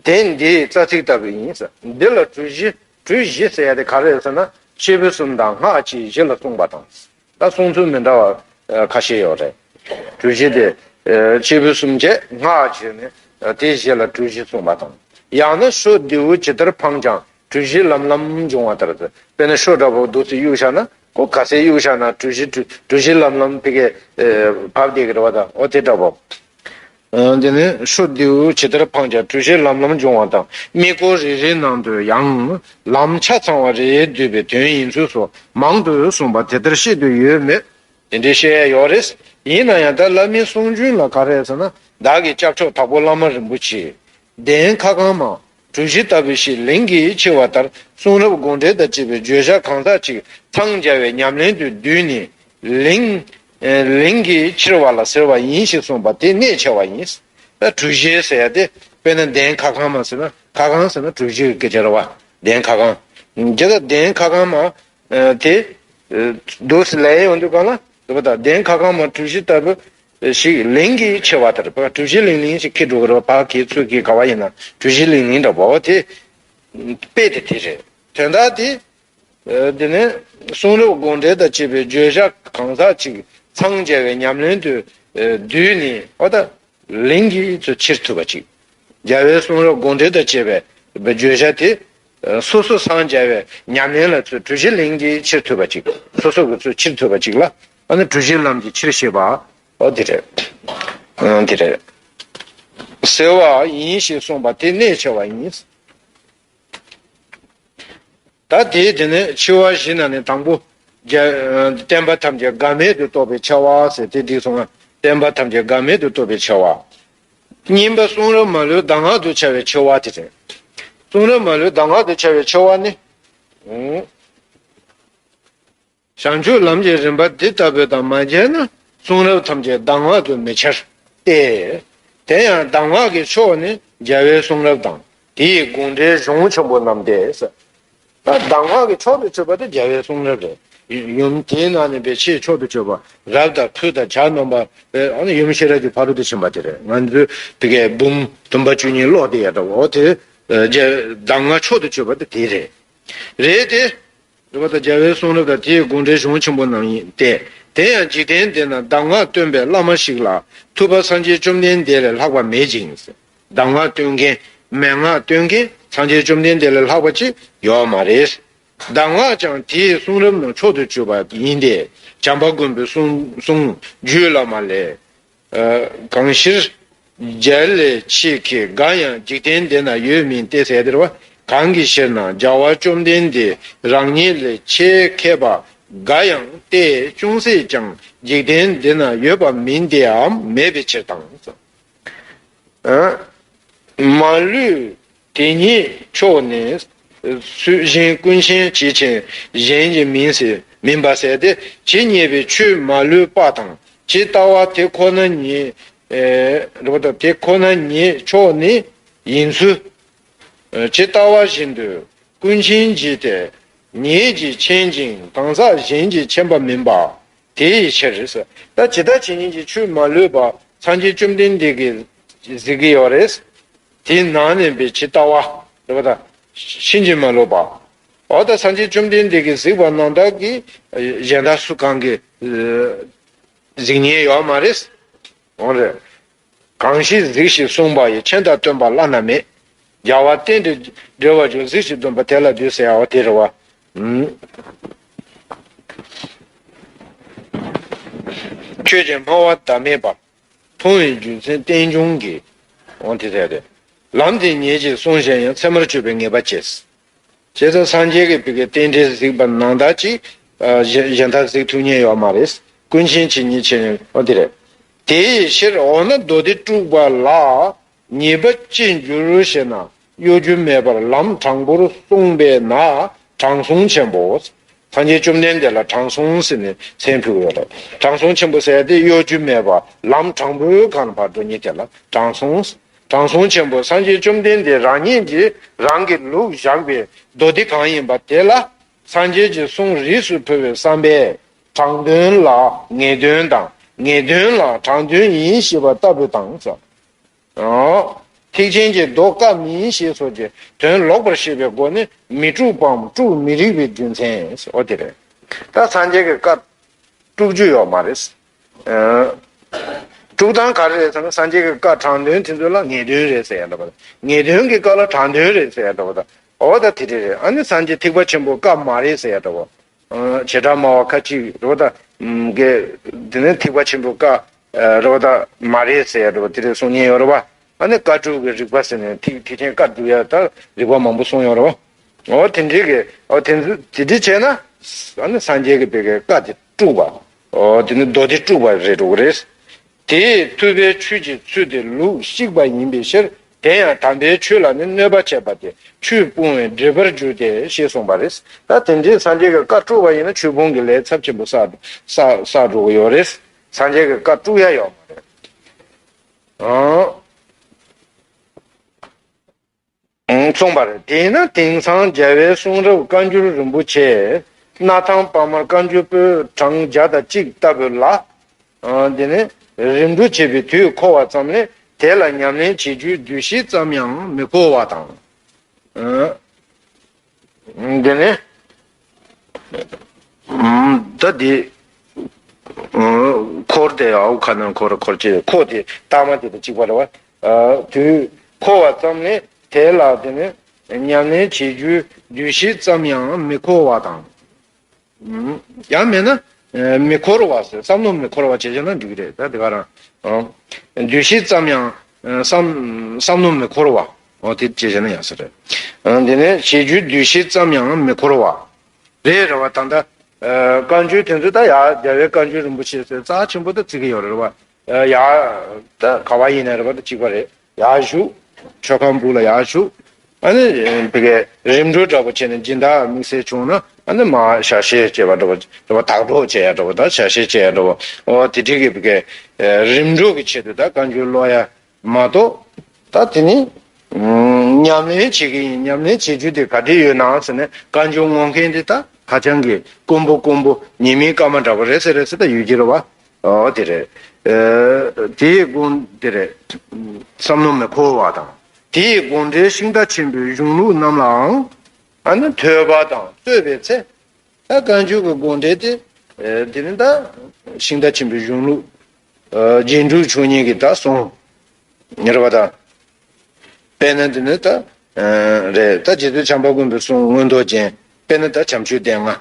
དེ་འདིའི་རྩ་ཚིག་ལྟ་བུ་ཡིན་ཟེར། འདི་ལ་གྲུ་བཞི་གྲུ་བཞི་ཟེར་ཡ་དེ་ག་རེ་རེད་ཟེར་ན། སྐྱེས་བུ་གསུམ་དང་སྔགས་ཀྱི་གཞི་ལ་གསུངས་པ་དང་། ད་གསུང་ཚུལ་མི་འདྲ་བ་ཁ་ཤས་ཡོད་རེད། གྲུ་བཞི་དེ་སྐྱེས་བུ་གསུམ་བཅས་སྔགས་ཀྱི་ནི་དེའི་གཞི་ལ་གྲུ་བཞི་གསུངས་པ་དང་། ཡང་ན་ཤོ་རྡེའུ་ཇི་ལྟར་འཕངས་ཀྱང་གྲུ་བཞི་ལམ་ལམ་འབྱུང་བ་ལྟར་དུ། དཔེར་ན་ཤོ་འདྲ་པོ་འདུག་སེ་གཡུག་བཞག་ན། ཁོ་ག་ཚད་གཡུག་བཞག་ན་གྲུ་བཞི་གྲུ་གྲུ་བཞི་ལམ་ལམ་ཕ་གིར་བབས་བསྡད་ཀྱི་རེད་པ། ད་འོ་དེ་འདྲ་པོ། འདི་ནི་ཤོ་རྡེའུ་ཇི་ལྟར་འཕངས་ཀྱང་གྲུ་བཞི་ལམ་ལམ་འབྱུང་བ་དང་། དམིགས་སྐོར་རེ་རེའི་ནང་དུ་ཡང་ལམ་ཆ་ཚང་བ་རེ་བསྡུས་པའི་དོན་ཡིན་ཚུལ་སོགས་མང་དུ་གསུངས་པ་དེ་ལྟར་བཤད་དུ་ཡོད་མོད། དེ་འདྲའི་བཤད་ཡ་ཡོད་རེད། ཡིན་ན་ཡང་ད་བླ་མའི་གསུང་རྒྱུན་ལ་ག་རེ་ཟེར་ན། བདག་གི་སྐྱབས་མཆོག་དྭགས་པོ་བླ་མ་རིན་པོ་ཆེ། གདན་ཁ་ཁང་མ་གྲུ་བཞི་ལྟ་བུ་ཞིག་ལིང་གིས་ཕྱེ་བ་ལྟར་གསུང་རབ་དགོངས་འགྲེལ་དང་བཅས་པའི་བརྗོད་བྱ་གང་ཟག་ཅིག་འཚང་རྒྱ་བའི་ཉམས་ལེན་དུ་བསྡུས་ནས་ལིང་། ལིང་གིས་ཕྱེ་བ་ལ་ཟེར་བ་ཡིན་ཞེས་གསུངས་པ་དེ་གནད་ཆེ་བ་ཡིན། ད་གྲུ་བཞི་ཟེར་ཡ་དེ་དཔེར་ན་གདན་ཁ་ཁང་མ་ཟེར་ན། ཁ་ཁང་ཟེར་ན་གྲུ་བཞི་གི་སྐད་ཆ་རེད་པ། གདན་ཁ་ཁང་། དེ་ད་གདན་ཁ་ཁང་མ་དེ་འདུག་སེ་ལས་ཡོང་དུས་གང་ལ་འདུག་པ། ད་གདན་ཁ་ཁང་མ་གྲུ་བཞི་ལྟ་བུ་ཞིག་ལིང་གིས་ཕྱེ་བ་ལྟར། གྲུ་བཞི་ལིང་ལིང་ཞིག་ཁེལ་འགྲོ་གི་རེད་པ། ཕར་ཁེལ་ཚུར་ཁེལ་ག་བ་ཡིན་ན་གྲུ་བཞི་ལིང་ལིང་འདྲ་པོ་དེ། དཔེ་དེ་དེ་རེད། དོན་དག་དེ། དེ་ནས་གསུང་རབ་དགོངས་འགྲེལ་དང་བཅས་པའི་བརྗོད་བྱ་གང་ཟག་ཅིག་འཚང་རྒྱ་བའི་ཉམས་ལེན་དུ་བསྡུས་ནས། འོ་ད་ལིང་གིས་ཚུར་ཕྱེ་ཐུབ་པ་ཅིག་རྒྱལ་བའི་གསུང་རབ་དགོངས་འགྲེལ་དང་བཅས་པའི་བརྗོད་བྱ་དེ་སོ་སོ་འཚང་རྒྱ་བའི་ཉམས་ལེན་ལ་ཚུར་གྲུ་བཞི་ལིང་གིས་ཕྱེ་ཐུབ་པ་ཅིག་སོ་སོ་གིས་ཚུར་ཕྱེ་ཐུབ་པ་ཅིག་ལ། ཨ་ནི་གྲུ་བཞི་ལམ་གྱི་ཕྱིར་བཤད་པ། འོ་དེ་རེད། འོ་དེ་རེད། ཟེར་བ་ཡིན་ཞེས་གསུངས་པ་དེ་གནད་ཆེ་བ་ཡིན། ད་དེའི་དེ་ནས་ཕྱི་བ་བཞི་ན་ནི་དང་པོ། རྒྱ་བསྟན་པ་ཐམས་ཅད་འགལ་མེད་དུ་རྟོགས་པའི་ཆེ་བ་ཟེར་དེ་འགྲིག་སོང་ང་། བསྟན་པ་ཐམས་ཅད་འགལ་མེད་དུ་རྟོགས་པའི་ཆེ་བ། གཉིས་པ་གསུང་རབ་མ་ལུས་གདམས་ངག་ཏུ་བྱ་བའི་ཆེ་བ་དེ་རེད། གསུང་རབ་མ་ལུས་གདམས་ངག་ཏུ་བྱ་བའི་ཆེ་བ་ནི། བྱང་ཆུབ་ལམ་གྱི་རིམ་པ་འདི་ལྟ་བུ་དང་མ་མཇལ་ན་གསུང་རབ་ཐམས་ཅད་གདམས་ངག་ཏུ་མི་འཆར་ཏེ། དེ་ཡང་གདམས་ངག་གི་མཆོག་ནི་རྒྱལ་བའི་གསུང་རབ་དང་དེའི་དགོངས་འགྲེལ་གཞུང་ཆེན་པོ་རྣམས་ཏེ། ད་གདམས་ངག་གི་མཆོག་ཏུ་གྱུར་པ་དེ་རྒྱལ་བའི་གསུང་རབ་རེད། ཡུམ་དེའི་ནང་ནས་པའི་ཆེས་མཆོག་ཏུ་གྱུར་པ་རབ་དང་ཕུག་དང་བྱ་རྣམ་པ་ཨ་ནི་ཡུམ་ཤེས་རབ་ཀྱི་ཕ་རོལ་ཏུ་ཕྱིན་པ་དེ་རེད། ང་ཚོའི་དེ་གའི་འབུམ་སྟོན་པ་བཅུ་གཉིས་ཀློག་དེ་ཡ་འདྲ་བོ་དེ། རྒྱལ་གདམས་ངག་མཆོག་ཏུ་གྱུར་པ་དེ་དེ་རེད། རེད་དེ། རེད་པ། ད་རྒྱལ་བའི་གསུང་རབ་དང་དེའི་དགོངས་འགྲེལ་གཞུང་ཆེན་པོ་རྣམས་ཡིན་ཏེ། དེ་ཡང་འཇིག་རྟེན་འདི་ན་གདམས་ངག་སྟོན་པའི་བླ་མ་ཞིག་ལ་ཐུབ་པ་སངས་རྒྱས་བཅོམ་ལྡན་འདས་ལས་ལྷག་པ་མེད་ཅིང་། གདམས་ངག་སྟོན་མཁན་མན་ངག་སྟོན་མཁན་སངས་རྒྱས་བཅོམ་ལྡན་འདས་ལས་ལྷག་པ་ཅིག་ཡོད་མ་རེད། གདམས་ངག་ཀྱང་དེའི་གསུང་རབ་རྣམས་མཆོག་ཏུ་གྱུར་པ་ཡིན་ཏེ། བྱམས་པ་མགོན་པོའི་གསུང་གསུང་རྒྱུད་བླ་མ་ལས། གང་ཕྱིར་རྒྱལ་ལས་ཆེ་ཁས་དགའ་ཡང་འཇིག་རྟེན་འདི་ན་ཡོད་མིན་ཏེ་ཟེར་དེ་རེད་པ། གང་གི་ཕྱིར་ན་རྒྱལ་བ་བཅོམ་ལྡན་འདས་རང་ཉིད་ལས་ཆེ་ཁས་པ་དགའ་ཡང་ཏེ་ཅུང་ཟད་ཀྱང་འཇིག་རྟེན་འདི་ན་ཡོད་པ་མིན་ཏེའམ་མེད་པའི་ཕྱིར་དང་། མ་ལུས་དེ་ཉིད་མཆོག་ནི་སུ་གཞན་ཀུན་མཁྱེན་ཇི་ཆེན་གཞན་གྱི་མིང་ཟེར་མིན་པ་ཟེར་ཏེ། ཇི་སྙེད་པའི་ཆོས་མ་ལུས་པ་དང་ཇི་ལྟ་བ་དེ་ཁོ་ན་ཉིད། རེད་པ། དེ་ཁོ་ན་ཉིད་མཆོག་ནི་ཡིན་ཚུལ། ཇི་ལྟ་བ་བཞིན་དུ་ཀུན་མཁྱེན་ཇི་སྟེ་ཉིད་ཀྱིས་མཁྱེན་ཅིང་གང་ཟག་གཞན་གྱིས་མཁྱེན་པ་མིན་པ། དེའི་ཕྱིར། ད་ཇི་ལྟ་ཇི་སྙེད་ཀྱི་ཆོས་མ་ལུས་པ་སངས་རྒྱས་བཅོམ་ལྡན་འདས་ཀྱིས་གཟིགས་ཀྱི་ཡོད་རེད། དེའི་ནང་ནས་པའི་ཇི་ལྟ་བ་རེད་པ། ད་ཕྱིན་ཅི་མ་ལོག་པ། འོ་ད་སངས་རྒྱས་བཅོམ་ལྡན་འདས་ཀྱིས་གཟིགས་པ་ནང་ལྟར་གྱི་གཞན་དག་སུ་གང་གིས་གཟིགས་ཉན་ཡོད་མ་རེད། འོ་རེད། གང་ཞིག་གཟིགས་ཤིང་གསུངས་པ་ཡི། མཁྱེན་དང་སྟོན་པ་བླ་ན་མེད། རྒྱལ་བ་བསྟན་འགྲོའི་བདེ་བར་གྱུར། གཟིགས་ཤིང་སྟོན་པ་དེ་ལ་འདུད་ཟེར་ཡ་བ་དེ་རེད་བ། ཨུམ། ཆོས་ཀྱི་སྨྲ་བ་ཟླ་མེད་པ། མཐོང་བའི་རྒྱུ་མཚན་རྟེན་འབྱུང་གིས། འོ་དེ་ཟེར་ཏེ། ལམ་དེ་ཉིད་ཀྱིས་གསུངས་གཞན་ཡང་། ཚད་མར་གྱུར་པའི་ངེས་པ་བྱེད། བྱས་ཙང་སངས་རྒྱས་ཀྱི་བུ་གའི་རྟེན་འབྲེལ་གཟིགས་པ་ནང་ལྟར་གྱི་གཞན་དག་གཟིགས་ཐུབ་ཉན་ཡོད་མ་རེད། ཀུན་མཁྱེན་ཇི་སྙེད་མཁྱེན། འོ་དེ་རེད། དེའི་ཕྱིར་འོ་ན་མདོ་སྡེ་དྲུག་པ་ལ་ཉེས་པ་ཅི་འགྱུར་ཞེ་ན། གཡོ་སྒྱུ་མེད་པར་ལམ་དྲང་པོར་གསུངས་པས་ན་དྲང་སྲོང་ཆེན་པོ། སངས་རྒྱས་བཅོམ་ལྡན་འདས་ལ་དྲང་སྲོང་ཟེར་ནས་མཚན་ཕུལ་གྱི་ཡོད་རེད། དྲང་སྲོང་ཆེན་པོ་ཟེར་ཏེ་གཡོ་སྒྱུ་མེད་པ་ལམ་དྲང་པོའི་སྒང་ལ་ཕར་འགྲོ་ཉེན་དེ་ལ་དྲང་སྲོང་། དྲང་སྲོང་ཆེན་པོ་སངས་རྒྱས་བཅོམ་ལྡན་འདས་རང་ཉིད་ཀྱིས་རང་གི་ལུགས་བཞག་པའི་མདོ་སྡེ་གང་ཡིན་པ་དེ་ལ་སངས་རྒྱས་ཀྱི་གསུང་རིས་སུ་ཕུལ་བའི་བསམ་པས་དྲང་དོན་ལ་ངེས་དོན་དང་ངེས་དོན་ལ་དྲང་དོན་ཡིན་ཞེས་པ་ལྟ་བུ་དང་། ཨོ། ཐེག་ཆེན་གྱི་མདོ་བཀའ་མིན་ཞེས་སོགས་ཀྱི་དོན་ལོག་པར་ཤེས་པའི་སྒོ་ནས་མི་དཀྲུགས་པའམ་དཀྲུགས་མི་རིགས་པའི་རྒྱུ་མཚན། འོ་དེ་རེད། ད་སངས་རྒྱས་ཀྱི་བཀའ་དཀྲུག་རྒྱུ་ཡོད་མ་རེད། ཨ། དཀྲུག་སྟངས་ག་རེ་རེད་ཟེར་ན། སངས་རྒྱས་ཀྱི་བཀའ་དྲང་དོན་དེ་ཚོ་ལ་ངེས་དོན་རེད་ཟེར་ཡ་འདྲ་པོ་དང་། ངེས་དོན་གྱི་བཀའ་ལ་དྲང་དོན་རེད་ཟེར་ཡ་འདྲ་པོ་དང་། འོ་ད་དེ་འདྲ་རེད། ཨ་ནི་སངས་རྒྱས་ཐེག་པ་ཆེན་པོའི་བཀའ་མ་རེད་ཟེར་ཡ་འདྲ་པོ། བྱེ་བྲག་སྨྲ་བ་ཁ་ཅིག་རེད་པ་ད། གི། དེ་ནས་ཐེག་པ་ཆེན་པོའི་བཀའ་རེད་པ་ད་མ་རེད་ཟེར་ཡ་འདྲ་པོ་དེ་འདྲ་གསུང་མཁན་ཡོད་རེད་པ། ཨ་ནི་བཀའ་དཀྲུག་གི་རིགས་པ་ཟེར་ནས་ཐེག་ཐེག་ཆེན་བཀའ་དཀྲུག་ཡ་ད་རིགས་པ་མང་པོ་གསུངས་ཡོད་རེད་པ། འོ་དེ་འདྲའི་གི། འོ་དེ་ཚོ་དེ་འདྲ་བྱས་ན། ཨ་ནི་སངས་རྒྱས་ཀྱི་བཀའ་གི་བཀའ་དེ་དཀྲུགས་པ། འོ་དེ་ནི་མདོ་སྡེ་དཀྲུགས་པ་རེད་འགྲོ་གི་རེད། དེས་ཐུབ་པའི་ཆོས་ཀྱི་ཚུལ་དེ་ལུགས་བཤིག་པ་ཡིན་པའི་ཕྱིར། དེ་ཡང་དམ་པའི་ཆོས་ལ་ནི་གནོད་པ་བྱེད་པ་སྟེ་ཆོས་སྤོང་བའི་སྒྲིབ་པར་འགྱུར་ཏེ་ཞེས་གསུངས་པ་རེད། ད་དེ་འདྲའི་སངས་རྒྱས་ཀྱི་བཀའ་དཀྲུགས་པ་ཡིན་ན་ཆོས་སྤོང་གི་ལས་ཚབས་ཆེན་པོ་བསགས་བསགས་བསགས་འགྲོ་གི་ཡོད་རེད། སངས་རྒྱས་ཀྱི་བཀའ་དཀྲུགས་ཡ་ཡོད་མ་རེད། ཨང་། གསུངས་པ་རེད། དེས་ན་དེང་སང་རྒྱལ་བའི་གསུང་རབ་བཀའ་འགྱུར་རིན་པོ་ཆེ་སྣར་ཐང་པདྨར་བཀའ་འགྱུར་པོད་གྲངས་བརྒྱ་དང་གཅིག་ལྟ་བུ་ལ། ཨ། དེ་ནི་རིམ་གྲོ་བྱེད་པའི་དུས་འཁོར་བ་ཙམ་ལས་དེ་ལ་ཉམས་ལེན་བྱེད་རྒྱུའི་བསྡུས་གཞི་ཙམ་ཡང་མི་འཁོར་བ་དང་། ཨ། དེ་ནི། ཨ། ད་འདི། ཨ། འཁོར་དེ་ཨའུ་ཁ་ན་འཁོར་འཁོར་བྱེད་འཁོར་དེ་རྟགས་མ་དེ་དང་གཅིག་པ་རེད་པ། ཨ། དུས་འཁོར་བ་ཙམ་ལས་དེ་ལ་དེ་ནི་ཉམས་ལེན་བྱེད་རྒྱུའི་བསྡུས་གཞི་ཙམ་ཡང་མི་འཁོར་བ་དང་། ཡང་མིན་ན། མི་འཁོར་བ་ཟེར། བསམ་བློ་མི་འཁོར་བ་བྱས་བྱས་ན་འགྲིག་གི་རེད། ད་དེ་ག་རང་། བསྡུས་གཞི་ཙམ་ཡང་། བསམ་བསམ་བློ་མི་འཁོར་བ། འོ་དེ་བྱས་བྱས་ན་ཡག་ས་རེད། དེ་ནས་བྱེད་རྒྱུའི་བསྡུས་གཞི་ཙམ་ཡང་མི་འཁོར་བ། རེད་རེད་པ། ད་ལྟ་བཀའ་འགྱུར་དེ་ཚོ་ད་ཡ་རྒྱལ་བའི་བཀའ་འགྱུར་རིན་པོ་ཆེ་ཟེར་རྩ་ཆེན་པོ་ད་བརྩི་གི་ཡོད་རེད་པ། ཡ་ད་ག་བ་ཡིན་ན་རེད་པ། ད་གཅིག་པ་རེད། ཡར་བཞུགས། མཆོད་ཁང་སྦུག་ལ་ཡར་བཞུགས། ཨ་ནི་བི་གའི་རིམ་གྲོ་འདྲ་པོ་བྱས་ནས་སྦྱིན་བདག་དམིགས་བསལ་བྱུང་ན་ཨ་ནི་མར་ཞལ་བཞེས་བྱས་པ་འདྲ་པོ་རེད་པ། བདག་སྒྲོགས་བྱས་ཡ་འདྲ་པོ་དང་ཞལ་བཞེས་བྱས་ཡ་འདྲ་པོ། འོ་དེ་འདྲའི་གི་བི་གའི་རིམ་གྲོ་གི་ཆེད་དུ་ད་བཀའ་འགྱུར་ཀློག་ཡ་མ་གཏོགས། ད་དེ་ནི་ཉམས་ལེན་བྱེད་ཀྱི་ཡིན། ཉམས་ལེན་བྱེད་རྒྱུ་དེ་ག་འདྲ་ཡོད་ན་ཟེར་ནས་བཀའ་འགྱུར་ངོ་མཁན་དེ་ད་ཧ་ཅང་གི་དཀོན་པོ་དཀོན་པོ་ཉི་མའི་སྐར་མ་འདྲ་པོ་རེད་ཟེར་རེད་ཟེར་ད་ཡོད་ཀྱི་རེད་པ། ཨོ་དེ་རེད། ཨ། དེའི་དགོངས་དེ་རེད། བསམ་བློ་མི་འཁོར་བ་དང་། དེའི་དགོངས་འགྲེལ་ཤིང་རྟ་ཆེན་པོའི་གཞུང་ལུགས་རྣམས་ལའང་། ཨ་ནི་ཐོས་པ་དང་རྩོད་པའི་ཚེ། ད་བཀའ་འགྱུར་གྱི་དགོངས་འགྲེལ་དེ། ཨ། དེ་ནི་ད་ཤིང་རྟ་ཆེན་པོའི་གཞུང་ལུགས། ཨ། རྗེས་འཇུག་མཆོག་གཉིས་ཀྱི་ད་གསུང་། རེད་པ་ད། དཔེར་ན་དེ་ནི་ད། ཨ། རེད། ད་རྗེ་བཙུན་བྱམས་པ་མགོན་པོའི་གསུང་མངོན་རྟོགས་རྒྱན། དཔེར་ན་ད་བྱམས་ཆོས་སྡེ་ལྔ།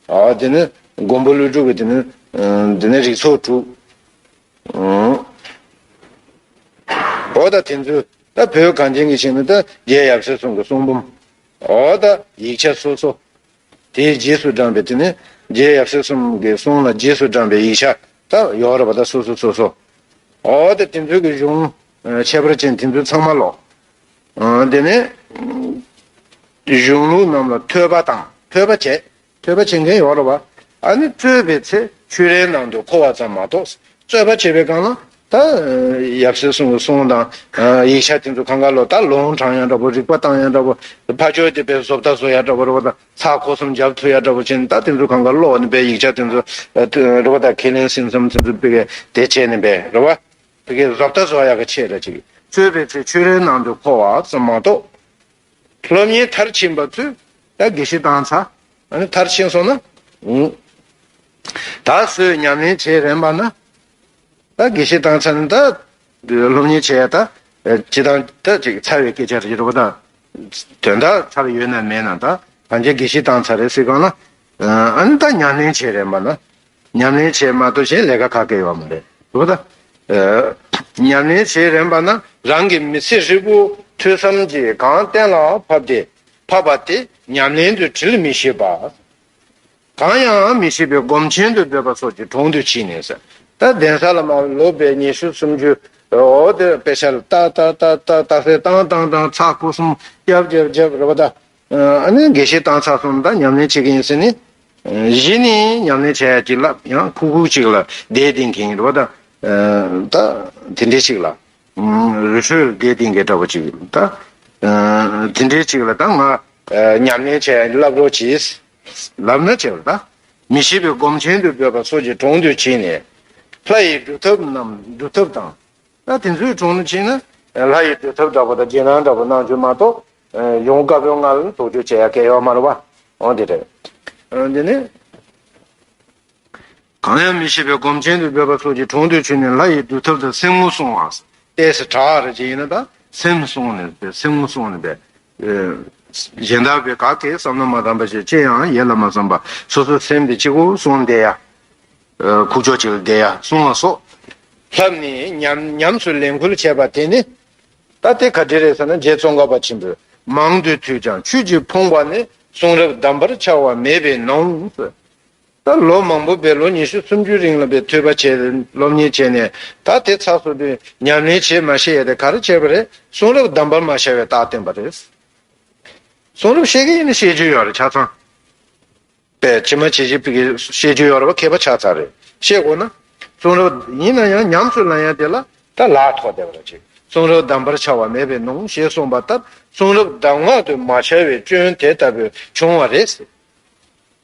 ཨ། དེ་ནི་མགོན་པོ་ཀླུ་སྒྲུབ་ཀྱི་དེ་ནི། ཨ། དེ་ནི་རིགས་ཚོགས་དྲུག། ཨ། འོ་ད་དེ་ཚོ་ད་བོད་གངས་ཅན་གྱི་ཞིང་ནི་ད་རྗེ་ཡབ་སྲས་གསུམ་གྱི་གསུང་འབུམ། འོ་ད་ཡིག་ཆ་སོ་སོ། དེའི་རྗེས་སུ་འབྲངས་པའི་དེ་ནི་རྗེ་ཡབ་སྲས་གསུམ་གྱི་གསུང་ལ་རྗེས་སུ་འབྲངས་པའི་ཡིག་ཆ་ད་ཡོད་རེད་པ། ད་སོ་སོ་སོ་སོ། འོ་ད་དེ་ཚོའི་གི་གཞུང་ཁྱད་པར་ཅན་དེ་ཚོ་ཚང་མ་ཀློག། ཨ། དེ་ནས་གཞུང་ལུགས་རྣམས་ལ་ཐོས་པ་དང་། ཐོས་པ་བྱས། ཐོས་པ་བྱེད་མཁན་ཡོད་རེད་པ། ཨ་ནི་རྩོད་པའི་ཚེ་ཆོས་རའི་ནང་དུ་འཁོར་བ་ཙམ་མ་གཏོགས། རྩོད་པ་བྱེད་པའི་སྒང་ལ་ད་ཡབ་སྲས་གསུམ་གྱི་གསུང་དང་། ཨ། ཡིག་ཆ་དེ་ཚོ་གང་ག་ཀློག། ད་ལུང་དྲངས་ཡ་འདྲ་པོ། རིགས་པ་བཏང་ཡ་འདྲ་པོ། ཕར་ཕྱོགས་དེ་དཔེ་བཟོ་ལྟ་བཟོ་ཡ་འདྲ་པོ་རེད་པ། ད་ཚ་ཁོ་གསུམ་རྒྱབ་ཐུབ་ཡ་འདྲ་པོ་བྱས་ནས་ད་དེ་ཚོ་གང་ག་ཀློག་ནས་དཔེ་ཡིག་ཆ་དེ་ཚོ་རེད་པ། ད་ཁས་ལེན་སེམས་ཙམ་དེ་ཚོ་དཔེ་དེ་བྱས་ནས་དཔེ་རེད་པ། དེ་གའི་བཟོ་ལྟ་བཟོ་ཡག་གི་ཆེད་ལ་ཅིག། རྩོད་པའི་ཚེ་ཆོས་རའི་ནང་དུ་འཁོར་བ་ཙམ་མ་གཏོགས། སློབ་གཉེར་མཐར་ཕྱིན་པ་ཚོས་ ད་དགེ་བཤེས་བཏང་ཚར། ཨ་ནི་མཐར་ཕྱིན་སོང་ན། ཨུ། ད་སུས་ཉམས་ལེན་བྱེད་རན་པ་ན། ད་དགེ་བཤེས་བཏང་ཚར་ནས་ད་སློབ་གཉེར་བྱེད་ཡ་ད་སྤྱི་བཏང་ད་ཅིག་ཚར་བའི་སྐད་ཆ་རེད་རོ། ད་དོན་དག་ཚར་ཡོད་ན་མེད་ན་ད་གང་ཅི་དགེ་བཤེས་བཏང་ཚར་རེད་ཟེར་གང་ན། ཨ་ནི་ད་ཉམས་ལེན་བྱེད་རན་པ་ན། ཉམས་ལེན་བྱེད་མ་ཐུབ་ཞིང་ལས་ཀ་ག་གེ་ཡོད་མ་རེད་རོ། ད་ཉམས་ལེན་བྱེད་རན་པ་ན་རང་གི་མི་ཚེ་ཧྲིལ་པོ་ཐོས་བསམ་གྱིས་གང་གཏན་ལ་ཕབ་སྟེ་ཕབ་པ་དེ་ཉམས་ལེན་དུ་དྲིལ་མི་ཤེས་པ། གང་ཡང་མི་ཤེས་པའི་སྒོམ་ཆེན་དུ་འདོད་པ་སོགས་ཀྱི་གྲོང་དུ་ཕྱིན་ནས་ཟེར། ད་གདན་ས་ལ་མར་ལོག་པའི་ཉི་ཤུ་སུམ་ཅུ་འོ་དེ་དཔེ་ཆ་ལ་ཏག་ཏག་ཏག་ཏག་ཏག་ཟེར་བཏང་བཏང་བཏང་ཚར་སྐུ་གསུམ་རྒྱབ་རྒྱབ་རྒྱབ་རེད་པ། ད་ཨ་ནི་དགེ་བཤེས་བཏང་ཚར་སོང་ད་ཉམས་ལེན་བྱེད་ཀྱི་ཡིན་ཟེར་ནས་གཞི་ནས་ཉམས་ལེན་བྱེད་ཡ་ཅིག་ལབ་ཡང་ཁུག་ཁུག་ཅིག་ལ་བསྡད་བསྡད་མཁན་རེད་པ། ད་ད་དེ་འདྲས་ཅིག་ལ། རི་ཁྲོད་ལ་བསྡད་བསྡད་མཁན་འདྲ་པོ་ཅིག་ད། དེ་འདྲའི་ཅིག་ལ་ད་ང་ཉམས་ལེན་བྱས་བསླབ་རོགས་གྱིས། ལབ་ན་བྱས་པ་ད། མི་ཤེས་པའི་སྒོམ་ཆེན་དུ་འབོད་པ་སོགས་ཀྱི་གྲོང་དུ་ཕྱིན་ནས། ལྷ་ཡི་སྒྲུབ་ཐབས་རྣམས་སྒྲུབ་ཐབས་དང་། ད་དེ་ཚོའི་གྲོང་དུ་ཕྱིན་ན་ལྷ་ཡི་སྒྲུབ་ཐབས་འདྲ་པོ་དང་རྗེས་གནང་འདྲ་པོ་གནང་རྒྱུ་མ་གཏོགས། ཡོངས་དཀར་པོའི་ངང་ལ་དོགས་གཅོད་བྱེད་ཡ་གལ་ཡོད་མ་རེད་པ། འོ་དེ་རེད། འདི་ནི། གང་ཡང་མི་ཤེས་པའི་སྒོམ་ཆེན་དུ་འབོད་པ་སོགས་ཀྱི་གྲོང་དུ་ཕྱིན་ནས་ལྷ་ཡི་སྒྲུབ་ཐབས་དང་སེམས་ངོ་སྲུང་བ། ཏོག་ཙམ་དྲག་རེ་ཅིག་ཡིན་ན་ད་སེམས་སྲུང་ནས་པའི་སེམས་ངོ་སྲུང་ནས་པའི། གཞན་དག་པའི་ག་གེ་བསམ་བློ་མ་བཏང་བ་ཞིག་ཅི་ཡང་ཡིད་ལ་མ་བསམ་པ་སོ་སོའི་སེམས་དེ་གཅིག་པུ་སྲུང་བསྡད་ཡ། ཁུག་ཀྱོག་ཅིག་ལ་བསྡད་ཡ་སྲུང་བ་སོགས། ལྷབ་ནས་ཉམས་ཉམས་སུ་ལེན་ཁུལ་བྱས་པ་དེ་ནི། ད་དེ་ག་འདྲ་རེད་ཟེར་ན་རྗེ་ཙོང་ཁ་པ་ཆེན་པོས་མང་དུ་ཐོས་ཀྱང་ཆོས་ཀྱིས་ཕོངས་པ་ནི་གསུང་རབ་གདམས་པར་བྱ་བ་མེད་པས་ནོ། ད་ལོ་མང་པོ་བས་ལོ་ཉི་ཤུ་སུམ་ཅུ་རིང་ལ་བས་ཐོས་པ་བྱས་སློབ་གཉེར་བྱས་ནས་ད་དེ་ཚར་སོང་དུས་ཉམས་ལེན་བྱེད་མ་ཤེས་ཡ་དེ་ག་རེ་བྱས་པ་རེད། གསུང་རབ་གདམས་པར་མ་བྱ་བའི་རྟགས་བསྟན་པ་རེད། གསུང་རབ་ཤེས་ཀྱི་ཡིན་ན་ཤེས་རྒྱུ་ཡོད་རེད་ཆ་ཚང་། པས་ཇི་མ་ཇི་བཞིན་པའི་ཤེས་རྒྱུ་ཡོད་རེད་པ་མཁས་པ་ཆགས་ཚར་རེད་ཤེས་དགོས་ན། གསུང་རབ་ཡིན་ན་ཡང་ཉམས་སུ་ལེན་ཡ་དེ་ལ་ད་ལག་ཐོགས་བསྡད་པ་རེད་ཅིག་གསུང་རབ་གདམས་པར་བྱ་བ་མེད་པས་ནོ་ཞེས་གསུངས་པ་ལྟར་གསུང་རབ་གདམས་ངག་ཏུ་མ་བྱ་བའི་སྐྱོན་དེ་ལྟ་བུ་བྱུང་བ་རེད།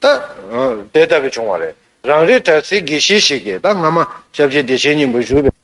ད། དེ་ལྟ་བུ་བྱུང་བ་རེད། རང་རིག་གྲྭ་ཚིག་དགེ་བཤེས་ཤིག་གིས་ད་སྔ་མ་སྐྱབས་རྗེ་བདེ་ཆེན་སྙིང་པོ་བཞུགས་པའི་